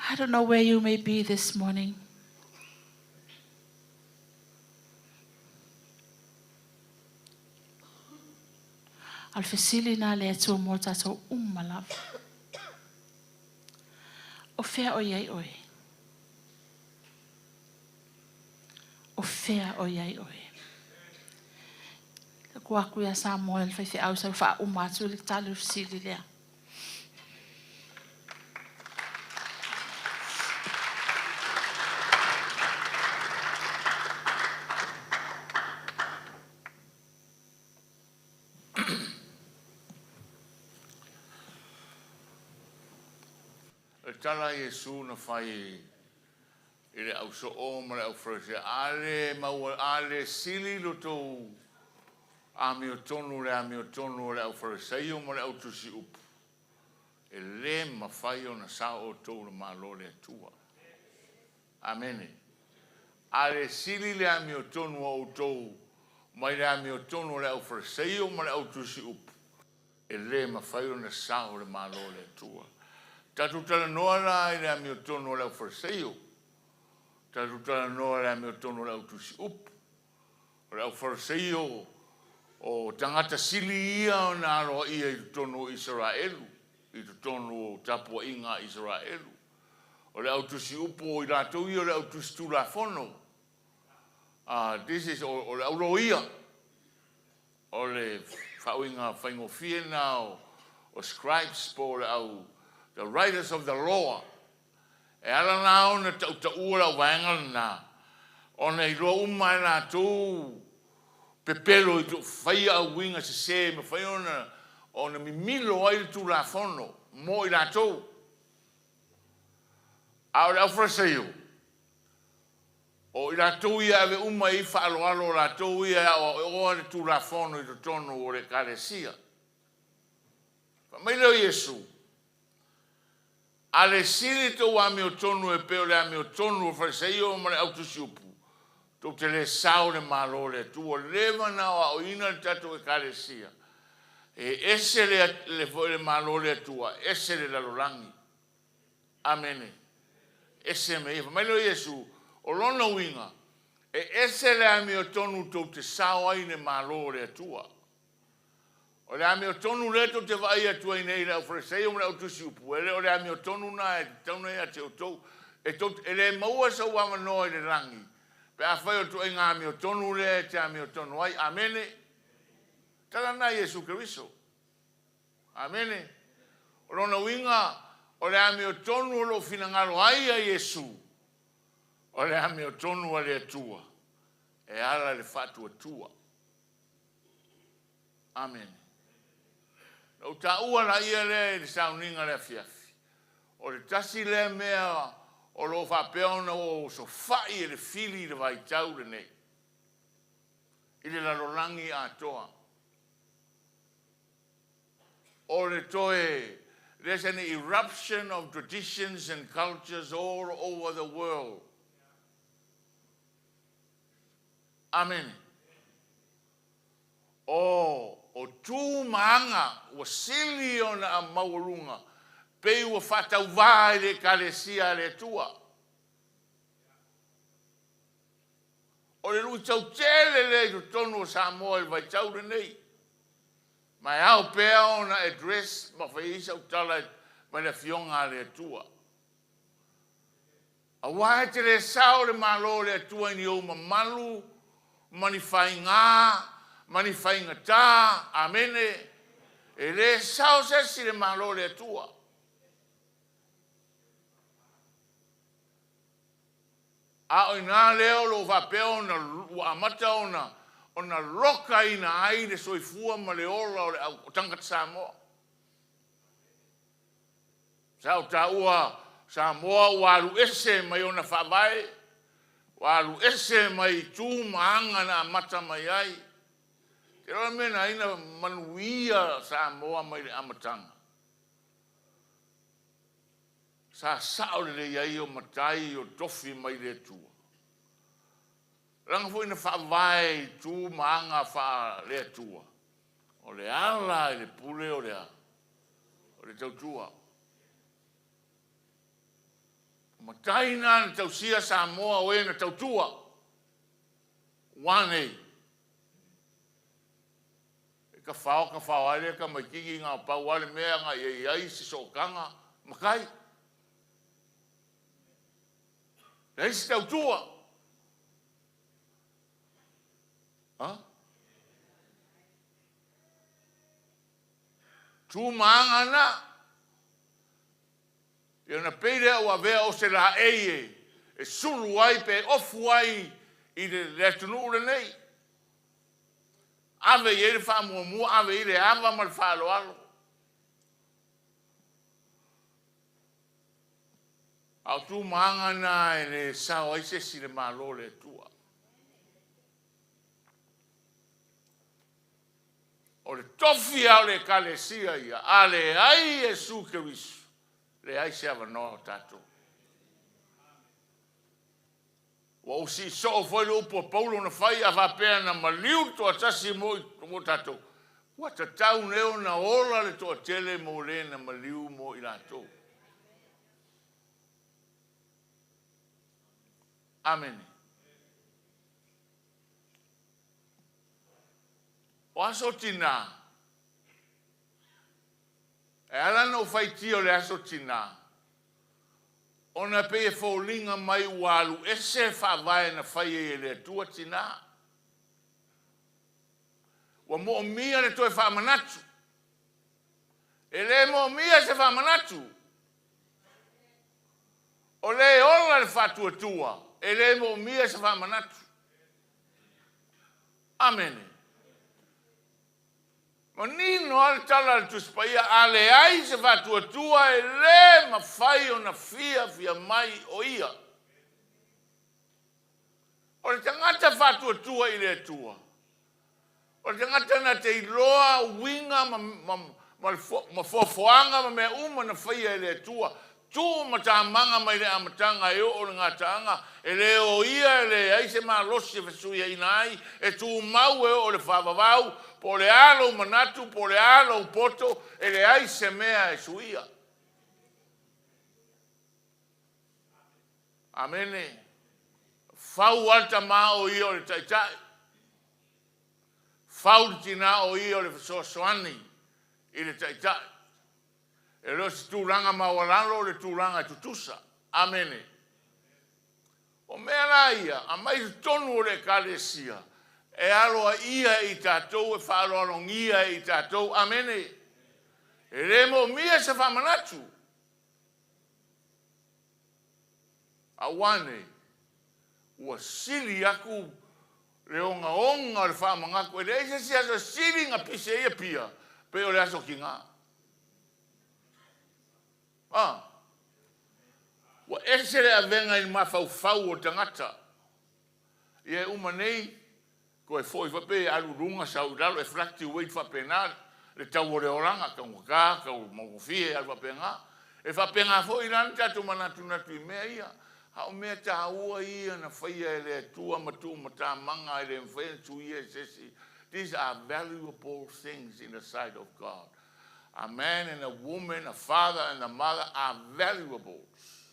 I don't know where you may be this morning. A o le fesili lena a le Atua mo tatou uma lava. O fea o i ai oe? O fea o i ai oe? Tuu atu ia Samoa le faifeau sau faauma atu le tali o le fesili lea. O le tala a Iesu na fai i le au soo ma le au Farasia, A le maua, a le sili lo tou amiotonu i le amiotonu o le au Farisaio ma le au tusi upu, e le mafai ona sao outou i le Malo o le Atua. Amene. A le sili le amiotonu a outou mai le amiotonu o le aufaleseio ma le autusiupu, e le mafai ona sao le Malo o le Atua. Tatou talanoa la i le amiotonu o le aufaleseio, tatou talanoa i le amiotonu o le autusiupu. O le aufaleseio o tagata sili ia ona aloaia i totonu o Isaraelu, i totonu o tapuaiga a Isaraelu. O le au tusi upu o i latou ia o le au tusi tulafono. This is, o le au loia. O le faauiga faigofie lena o scribes po o le au, the writers of the law. E ala la ona tautaua le auvaega lena, ona e iloa uma e latou pepelo i faia auiga sese e mafai ona mimilo ai le Tulafono mo i latou. A o le aufaleseio, o i latou ia e ave uma i ai faaaloalo, o latou ia e aoaoa le Tulafono i totonu o le Ekalesia. Fai mai lea o Iesu, A le sili tou amiotonu e pei o le amiotonu o Fariseio ma le autusiupu, tou te le sao i le Malo o le Atua. Ua leva ona aoaoina le tatou Ekalesia, e ese le foi le Malo o le Atua, ese le lalolagi. Amene. Ese mea ia. Fai mai lea o Iesu, o lona uiga, e ese le amiotonu tou te sao ai i le Malo o le Atua. O le amiotonu lea tou te vaai atu ai nei i le aufaleseio ma le autusiupu, e le o le amiotonu lena e tatau ona ia te outou. E, tou, e le maua sou avanoa i le lagi, pe afai o le ituaiga amiotonu lea e te amiotonu ai. Amene. Tala lena a Iesu Keriso. Amene. O lona uiga, o le amiotonu o lo o finagalo ai a Iesu, o le amiotonu a le Atua, e ala i le faatuatua. Amene. Na ou taua laia lea i le sauniga i le afiafi. O le tasi lea mea o lo o faapea ona ua osofai e le fili i le vaitau lenei, i le lalolagi atoa. O le toe, there's an eruption of traditions and cultures all over the world. Amene. O, o tu ma aga ua sili ona maualuga, pei ua faatauvā i le Ekalesia a le Atua. O le luitau tele lea i totonu o Samoa i le vaitau lenei. Ma e ao pea ona address ma fai ai sau tala mai le Afioga a le Atua. Aua e te le sao le Malo o le Atua i ni ou mamalu ma ni faigā ma ni faigatā. Amene. E le sao se isi i le Malo o le Atua. A o i ina lea o lo o faapea ona ua amata ona ona lokaina ai le soifua ma le ola o le au tagata Samoa. Sa ou taua Samoa ua alu ese mai ona faavae, ua alu ese mai tu ma aga na amata mai ai. Te iloa le mea na ai na manuia Samoa mai le amataga. Sa sao lelei ai o matai o tofi mai le Atua. Leaga foi na faavae i tu ma aga faale-Atua, o le ala i le pule o le a? O le tautua. O matai na na tausia Samoa o e na tautua. Ua nei. E kafao kafao ai le tamaititi na o pau lava le mea na ia i ai se sootaga matai. Leai se tautua. Ha? Tu ma aga na. Ia ona pei lea ua avea o se laei e, e sulu ai pe ofu ai i le, le atunuu lenei. Ave i ai le faamuamua, ave i ai le ava ma le faaaloalo. A o tu ma aga na e le sao ai se isi i le Malo o le Atua. O le tofi lava o le Ekalesia ia, a leai Iesu Keriso, leai se avanoa o tatou. Ua ou sii soo foi le upu a Paulo na fai, a faapea na maliu le toatasi mo, mo tatou, ua tatau nei ona ola le toatele mo le na maliu mo i latou. Amene. O aso tinā, e ala ona ou faitio i le aso tinā, ona e pei e foliga mai ua alu ese le faavae na fai ai e le Atua tinā. Ua moomia le toe faamanatu. E le moomia se faamanatu. O le ola le faatuatua, e le moomia se faamanatu. Amene. Manino lava le tala a le Tusi Paia, a leai se faatuatua e le mafai ona fiafia mai o ia. O le tagata faatuatua i le Atua, o le tagata na te iloa uiga ma, ma, ma, ma foafoaga ma mea uma na faia e le Atua, tuu matamaga mai le amataga e oo le gataaga, e le o ia e leai se malosi e fesuiaina ai, e tumau e oo le faavavau, po o le a lou manatu, po o le a lou poto, e leai se mea e suia. Amene. Fau lava le tama o ia o le taitai. Fau le tinā o ia o le fesoasoani i le taitai. E le o se tulaga maualalo o le tulaga e tutusa. Amene. O mea la ia, aumai i totonu o le Ekalesia, e aloaia e i tatou, e faaaloalogia e i tatou. Amene. E le moomia se faamanatu. Aua ne ua sili aku le ogaoga o le faamanatu. E leai se isi aso e sili ona pisi ai Apia pei o le aso Tinā. Ah, ua ese le avega i le mafaufau o le tagata. Ia e uma nei, toe foi foi pe alu i luga sau i lalo, e fluctuate faapena le tau o le olaga, taugata, tau maugofie, alu faapena. E faapena foi la le tatou manatunatu i mea ia. A o mea taua ia na faia e le Atua ma tuumatamaga e le mafai ona suia e se isi. These are valuable things in the sight of God. A man and a woman, a father and a mother are valuables.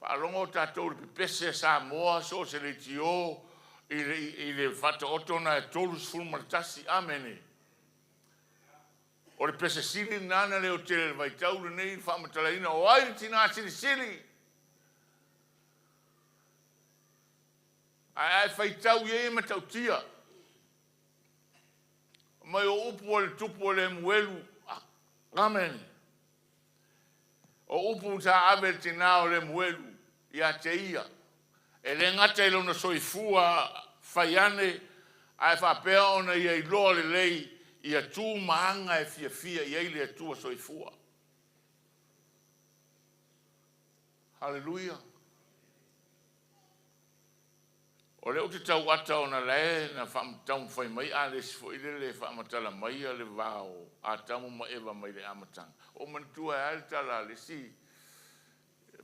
Faalogo tatou i le pepese a Samoa so o se leitio i le, i le faataoto na e 31. Amene. O le pese sili lena na leo tele i le vaitau lenei i le faamatalaina o ai le tinā silisili. Ae a e faitau i ai e matautia. Mai o upu a le tupu o Lemuelu. Amen. O upu sa ave e le tinā o Lemuelu ia te ia, e le gata i lona soifua fai ane, ae faapea ona ia iloa lelei ia tu ma aga e fiafia i ai le Atua soifua. Haleluia! O lea ou te tau ata ona la e na taumafai mai Alesi foi lele e faamatala mai le va o Atamu ma Eva mai le amataga. Ua ou manatua ai lava le tala a le isi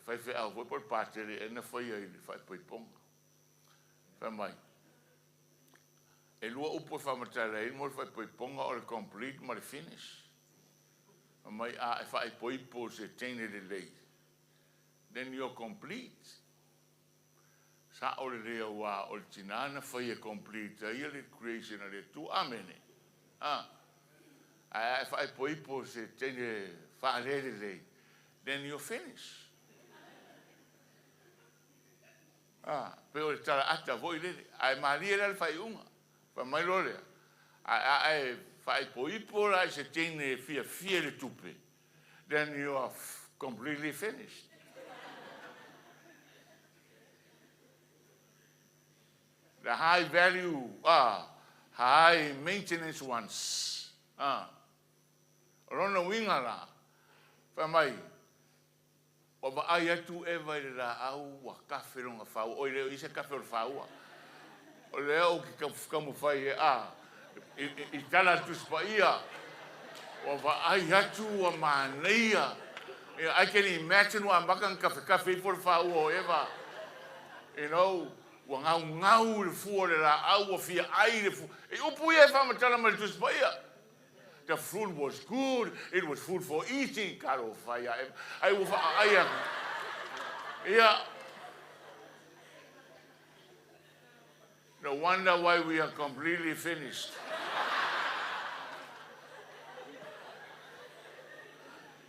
faifeau foi po o le patele ea na faia i le faaipoipoga. Fai mai, e lua upu e faamatala ai mo le faaipoipoga o le complete ma le finish. Fai mai, a e faaipoipo i se teine lelei, then you're complete. Sao lelei auā o le tinā na fai e complete ai le creation a le Atua. Amene. A. Ae a e faaipoipo se teine faalelelei, then you're finished. A, pei o le tala ata foi lele. Ae malie la le faaiuga. Fai mai loa lea, ae a e faaipoipo la i se teine e fiafia i le tupe, then you are completely finished. The high value, high maintenance ones. O lona uiga la, fai mai, ua vaai atu Eva i le laau ua kafe lona faua. Oi le o i se kafe o le faua. O lea ou te taumafai e a i tala a le Tusi Paia. Ua vaai atu ua manaia You know, I can imagine ua amata ona kafekafe ifo le fāua o Eva. You know, ua gaugau i le fua o le laau, ua fia ai le fua. E upu ia e faamatala mai le Tusi Paia. The fruit was good, it was food for eating. Talofa ia Eva. Ai ua faaai atu. Ia. No wonder why we are completely finished.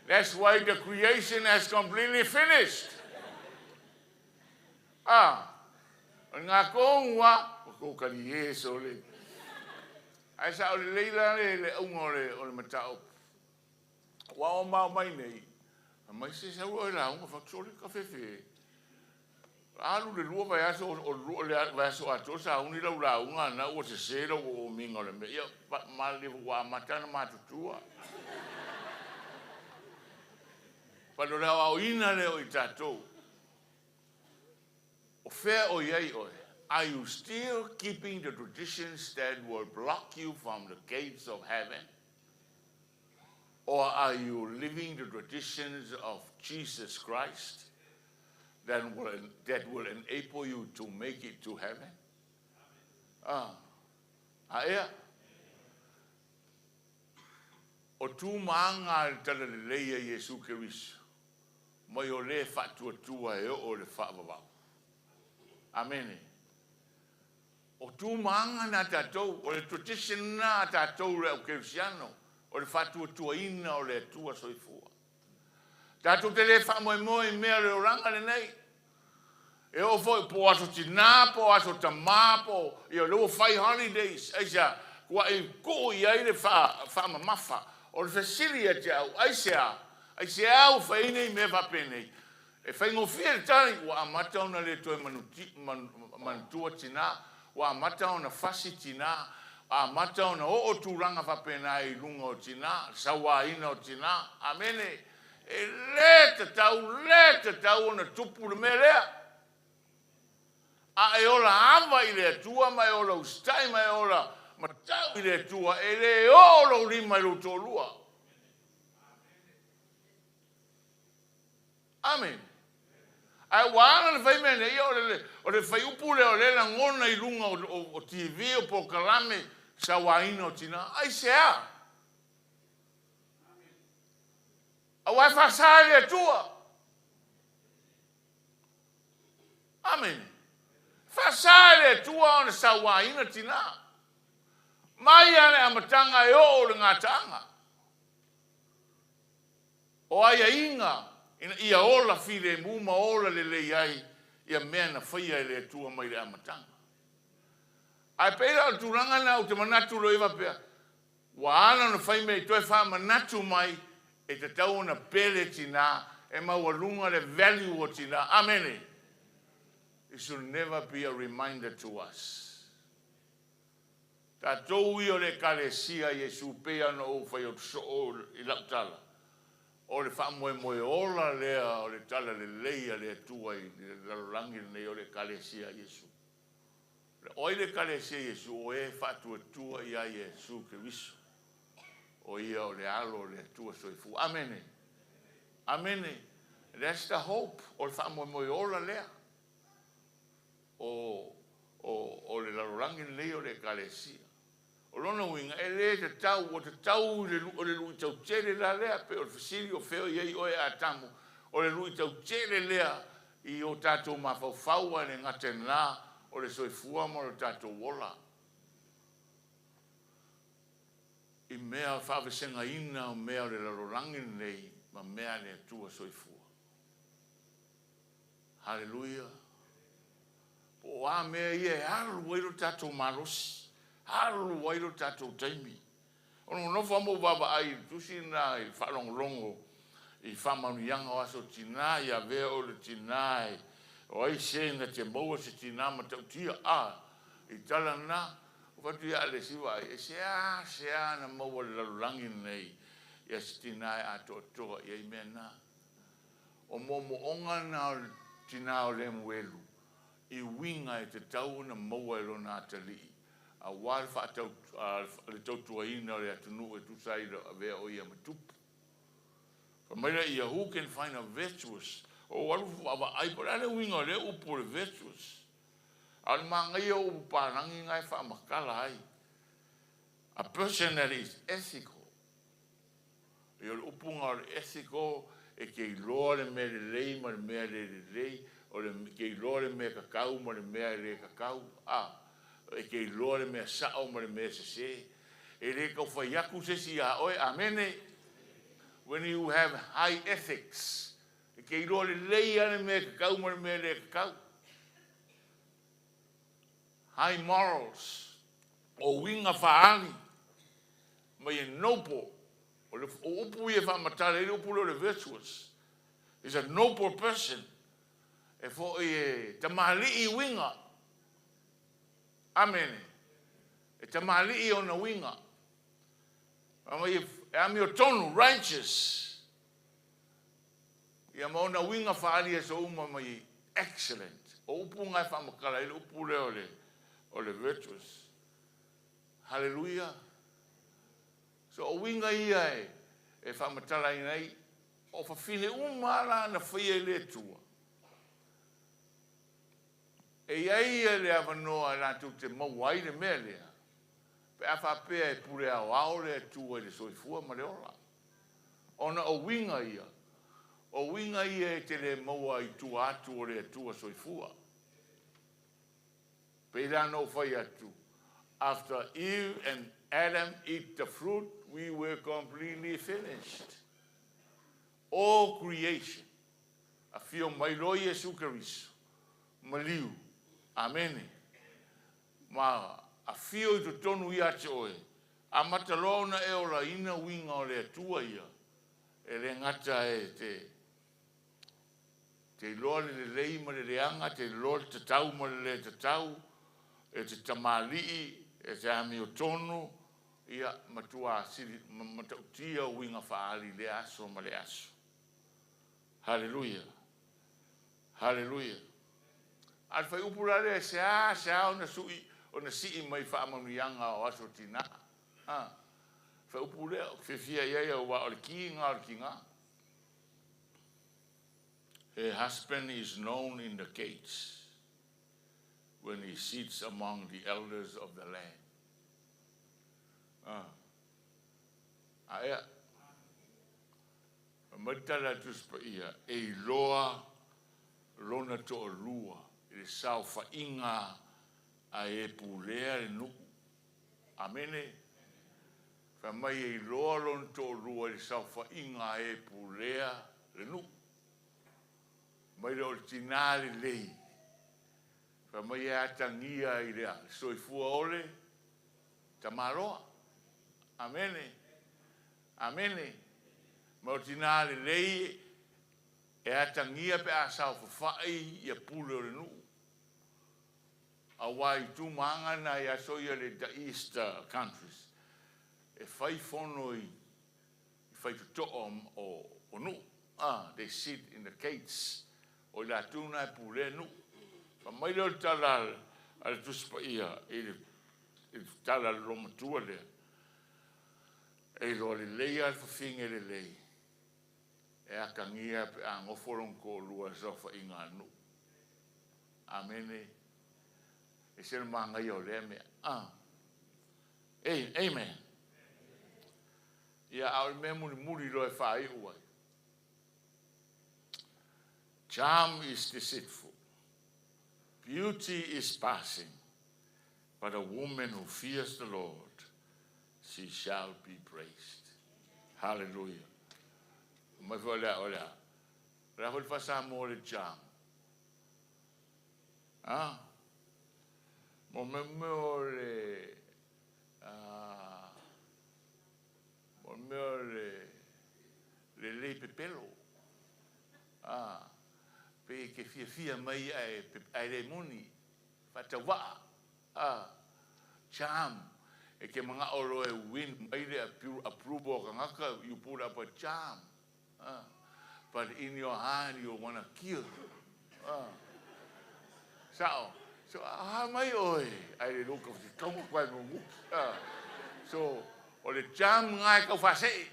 That's why the creation has completely finished. Ah, o ngā kōngua, o kō kari Iesu le. Ai sa o le leila le le auga o le, o le mataupu. Ua o mao mai nei, a mai se sau o e lauga whatusole ka whewhe. Alu le lua vaiaso o o le vaiaso atoa sauni lau lauga ana ua sesē lou oomiga o le mea. Ia, malilie foi ua amata ona matutua. But o le aoaoina lea o i tatou, o fea o i ai oe? Are you still keeping the traditions that will block you from the gates of heaven? Or are you living the traditions of Jesus Christ that will, that will enable you to make it to heaven? Ah, a ea? O tu maanga le talalelei a Iesu Keriso, mai o le faatuatua e oo le faavavau. Amene. O tu maanga na tatou, o le tradition na tatou le au Kerisiano, o le faatuatuaina o le Atua soifua. Tatou te le faamoemoe i mea o le olaga lenei. E oo foi po o aso tinā, po o aso tamā, po o, ia lea ua fai holidays, aisea, tuai tuu i ai le faamamafa. O le fesili ia te au, aisea, aisea ua fai ai nei mea faapenei? E faigofie le tali, ua amata ona le toe manatua tinā, ua amata ona fasi tinā, amata ona oo tulaga faapena i luga o tinā, le sauaina o tinā. Amene. E le tatau, le tatau ona tupu le mea lea. A e ola ava i le Atua ma e ola usitai ma e ola matau i le Atua, e le oo lou lima i lou toalua. Amene. Ae ua ala ona fai mea nei, ia o le, o le faiupu lea o lea e lagona i luga o, o, o TV, o polokalame, sauaina o tinā. Aisea? Aua e faasa e le Atua. Amene. Faasa e le Atua ona sauaina tinā. Mai lava le amataga e oo le gataaga. O aiaiga ina ia ola filemu ma ola lelei ai ia mea na faia e le Atua mai le amataga. Ae pei la o le tulaga lena ou te manatu loa i faapea, ua ala ona fai mea i toe faamanatu mai e tatau ona pele tinā, e maualuga le value o tinā. Amene! It should never be a reminder to us. Tatou ia o le Ekalesia a Iesu pei ona ou fai atu soo i lau tala, o le faamoemoe ola lea o le tala lelei a le Atua i le lalolagi lenei o le Ekalesia a Iesu. O ai le Ekalesia a Iesu? O e faatuatua ia Iesu Keriso, o ia o le Alo o le Atua soifua. Amene. Amene. That's the hope, o le faamoemoe ola lea. O, o, o le lalolagi lenei o le Ekalesia. O lona uiga, e le tatau, ua tatau i le, o le luitau tele la lea, pei o le fesili o fea o i ai oe Atamu, o le luitau tele lea i o tatou mafaufau ae le gata i lena, o le soifua ma lo tatou ola. I mea faavasegaina o mea o le lalolagi lenei ma mea a le Atua soifua. Haleluia! Po o a mea ia e alu ai lo tatou malosi, alu ai lo tatou taimi. O nonofo lava ma ou vaavaai i le tusi lena i le faalogologo i faamanuiaga o aso tinā, ia avea oe le tinā e, o ai se na te maua se tinā matautia, a, i tala lena, ua fai atu ia a le isi vaai, e seāseā na maua i le lalolagi lenei ia se tinā e atoatoa i ai mea na. O moomooga na o le tinā o Lemuelu i uiga e tatau ona maua e lona atalii, aua le faatau, le tautuaina o le atunuu e tusa ai le avea o ia ma tupu. Fai mai lea, who can find a virtuous? Ou alu vaavaai po o le a le uiga o lea upu o le virtuous. A o le manaia o upu palagi na e faamatala ai. A person that is ethical. Ia o le upu na o le ethical e te iloa le mea lelei ma le mea le lelei, o le te iloa le mea tatau ma le mea e le tatau, a, e te iloa le mea sao ma le mea sese. E le tau fai atu se isi iā oe, amene. When you have high ethics, e te iloa lelei lava le mea tatau ma le mea le tatau. High morals, o uiga faaali mai e noble, o le o upu ia e faamatala ai le upu lea o le virtuous. Is a noble person. E foi e tamalii uiga. Amene. E tamalii ona uiga. Fai mai e amiotonu, righteous. Ia ma ona uiga faaali e aso uma mai excellent. O upu na e faamatala ai le upu lea o le virtuous. Hallelujah. So o uiga ia e faamatalaina ai o fafine uma la na faia i le Atua. E i ai ia le avanoa e latou te maua ai le mea lea, pe a faapea e pule aoao le Atua i le soifua ma le ola. Ona o uiga ia, o uiga ia e te le maua i tua atu o le Atua soifua. Pei la na ou fai atu, after Eve and Adam eat the fruit, we were completely finished. All creation. Afio mai loa Iesu Keriso, maliu. Amene. Ma afio i totonu ia te oe. Amata loa ona e olaina uiga o le Atua ia. E le gata e te iloa le lelei ma le leaga, te iloa le tatau ma le le tatau, e te tamalii, e te amiotonu, ia matua sili, matautia uiga faaali le aso ma le aso. Haleluia. Haleluia. A le fai upu la lea, se a ona sui, ona sii mai faamanuiaga o aso tina. Ha. Fai upu lea, fiafia i ai aua o le kiga o le kiga. Her husband is known in the gates when he sits among the elders of the land. Ah. A ea. Mai tala Tusi Paia, e iloa lona toalua i le saofaiga a e pulea le nuu. Amene. Fai mai e iloa lona toalua i le saofaiga a e pulea le nuu. Mai le o le tinā lelei. Fai mai e atagia i le soifua o le tamaloa. Amene. Amene. Ma o tinā lelei e atagia pe a saofafai ia pule o le nuu. Aua i tumaga na i aso ia le the East countries. E fai fono i fai toto'o o nuu. Ah, they sit in the gates. O i latou na e pulea nuu. Fai mai lea o le tala a le Tusi Paia i le tala a le olomatua lea. E iloa lelei a le fafine lelei. E atagia pe a nofo lona toalua i saofaiga a nuu. Amene. E se le manaia o lea mea. Ah. Amen. Ia, a o le mea mulimuli loa e faaiu ai. Charm is deceitful. Beauty is passing. But a woman who fears the Lord, she shall be praised. Hallelujah. Mai foi lea o lea. O lea foi le faasamoa le charm. Ah? Mo mea mea o le ah, mo mea o le lei pepelo. Ah, pe ke fiafia mai ae le moni. Faatauvaa. Ah, charm. E ke manga'o loa e win mai le approval o kangaka, you put up a charm. Ah, but in your heart you wanna kill. Ah. Sao. So, ah, mai oe. Ai le luka fi kaunga kwa ngunguki. Ah. So, o le charm ngai kau faasee.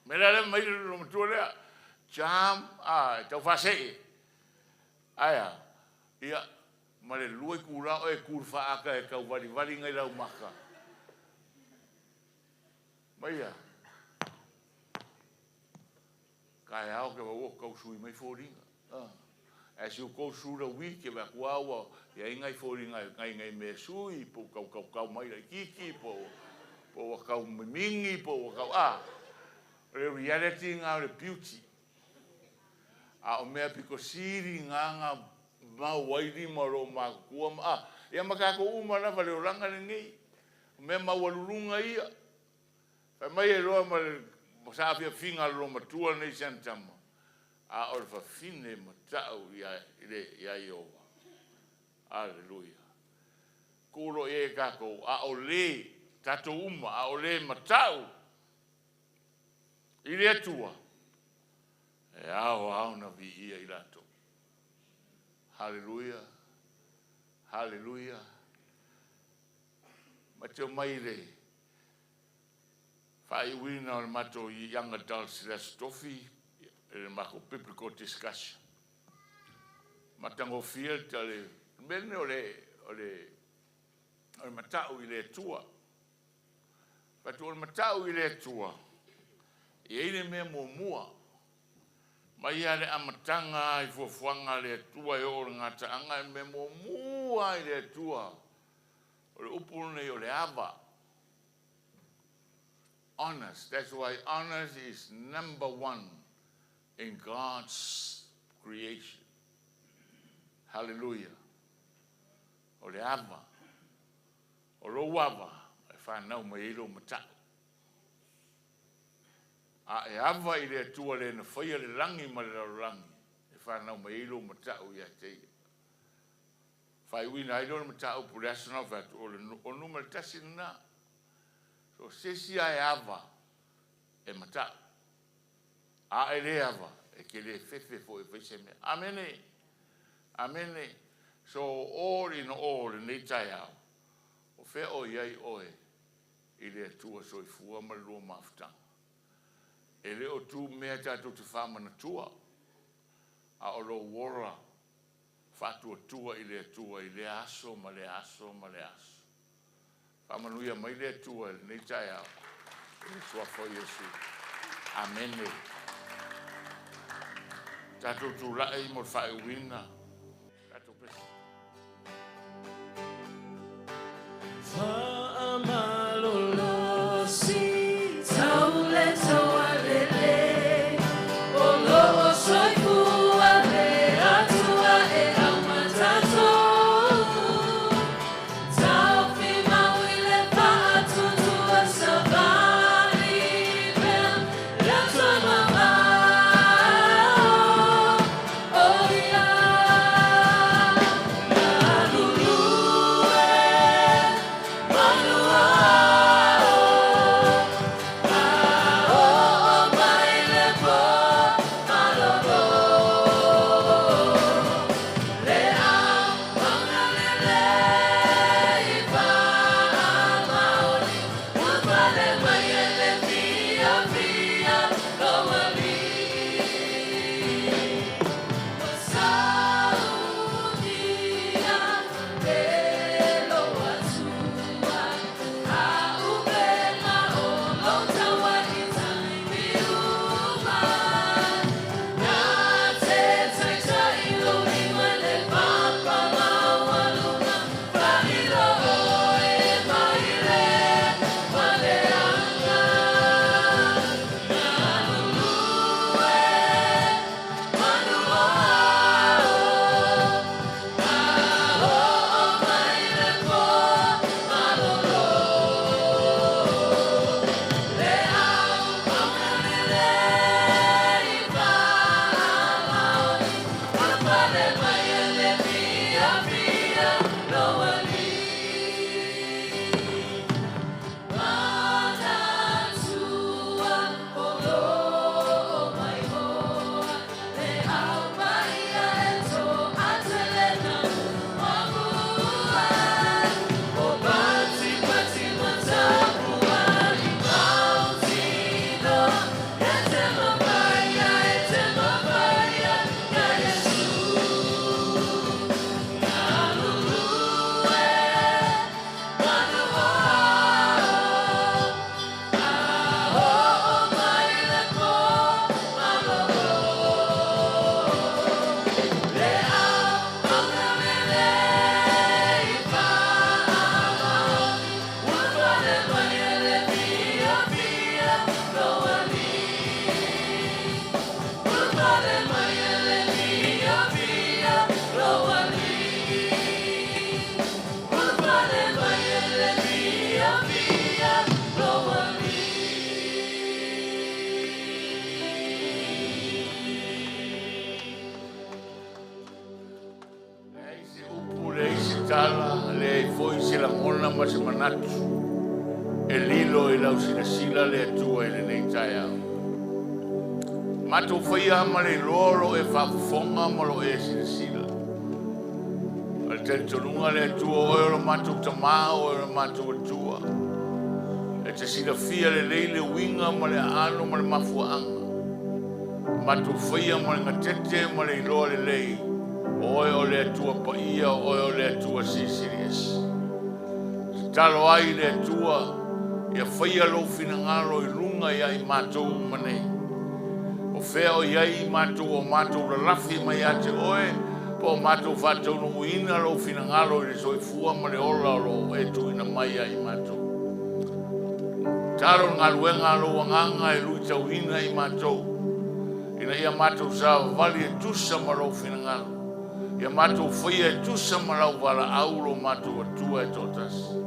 Mea la lea mai le loomatua lea, charm, a, e tau faasee. Ae a? Ia, ma le lua itula o e tu i le faata e tau valivali nai lau maka. Ma ia, taeao ke ua tau sui mai foliga. As you go through the week, e vaai atu lava ua i ai nai foliga nai nai mea sui, po ua tau tautau mai laitiiti, po ua tau mimigi, po ua tau, a, o le reality lena o le beauty. A o mea pito sili na na mau ai lima o loo matutua ma, a, ia ma tatou uma lava le olaga lenei. O mea maualuluga ia. Fai mai e loa ma le saafiafiga a le loomatua lenei si ana tama, a o le fafine matau ia Ieova. Aleluia. Tuu loa i ai e tatou, a o le, tatou uma, a o le matau i le Atua, e ao lava ona viia i latou. Haleluia, haleluia. Ma te omai i le faaiuina o le matou Young Adults i le Aso Tofi, i le matou Biblical Discussion. Matagofie le tale, le mea lenei o le, o le, o le matau i le Atua. Fai atu o le matau i le Atua, e i ai le mea muamua, mai lava le amataga i fuafuaga a le Atua e oo i le gataaga, le mea muamua i le Atua, o le upu lenei o le ava. Honest. That's why honest is number one in God's creation. Hallelujah. O le ava. O lou ava e whanau mai ai lou matau. A e ava i le Atua le na faia le lagi ma le lalolagi, e whanau mai ai lou matau ia te ia. Faaiuina ai lea o le mataupu le aso na fai atu, o le o numera tasi lena. So se isi a e ava e matau. A e le ava, e te le fefe foi e fai se mea. Amene. Amene. So all in all lenei taeao, o fea o i ai oe i le Atua soifua ma le lua mafutaga. E le o tu mea tatou te whamanatua, a o lou ola faatuatua i le Atua i lea aso ma lea aso ma lea aso. Faamanuia mai le Atua i lenei taeao i le suafa o Iesu. Amene. Tatou tulai mo le faaiuina. Tatou pese. Faamalolosi tau le taualele o loo soifua le Atua e auma tatou taufi mau i le faatuatua savali pea le Atua mamao o ia galulue manuao a oo mai le po malolo le au mauna lelei faamaoni ua pale mai e le fiafia lou alii ua saunia e lou Atua auupega o lou taua i taimi uma na te taitai lou lima i le papa maualuga faalilo oe mai le maleaga galulue manuao a oo mai le po malolo le au mauna lelei faamaoni ua pale mai e le fiafia lou alii manatua o loo mai oa le au paia e toatele na muamua o patipati ma tapuai mautinoa e tala, leai foi se lagona ma se manatu e lilo i lau silasila le Atua i lenei taeao. Matou faia ma le iloa o lo e faafofoga ma lo e silasila. O le talitonuga le Atua o oe o lo matou Tamā, o oe o lo matou Atua. E te silafia lelei le uiga ma le aano ma le mafuaaga. Matou faia ma le gatete ma le iloa lelei, o oe o le Atua paia, o oe o le Atua silisili ese. Tatalo ai le Atua, ia faia lou finagalo i luga ia i matou uma nei. O fea o i ai i matou o matou lalafi mai ia te oe, po o matou faataunuuina lou finagalo i le soifua ma le ola o lo o e tuuina mai ia i matou. Tatalo le galuega a lou agaga e luitauina i matou, ina ia matou savavali e tusa ma lou finagalo, ia matou faia e tusa ma lau valaau lo matou Atua e toatasi.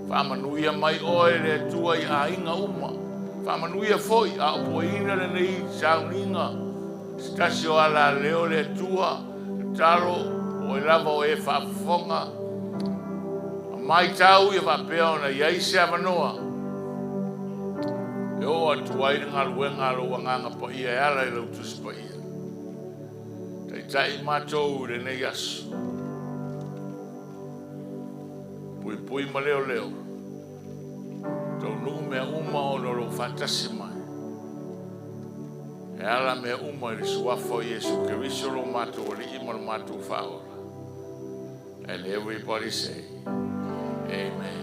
Faamanuia mai oe le Atua i aiga uma. Faamanuia foi a o puaina lenei sauniga. Se tasi o alaleo le Atua, tatalo o oe lava o e faafofoga. Mai tau ia faapea ona i ai se avanoa e oo atu ai le galuega a lou agaga paia e ala i lau tusi paia. Taitai matou i lenei aso. Puipui ma leoleo. Taunuu mea uma ona o lou faatasi mai. E ala mea uma i le suafa o Iesu Keriso lo matou Alii ma lo matou Faaola. And everybody say, Amen.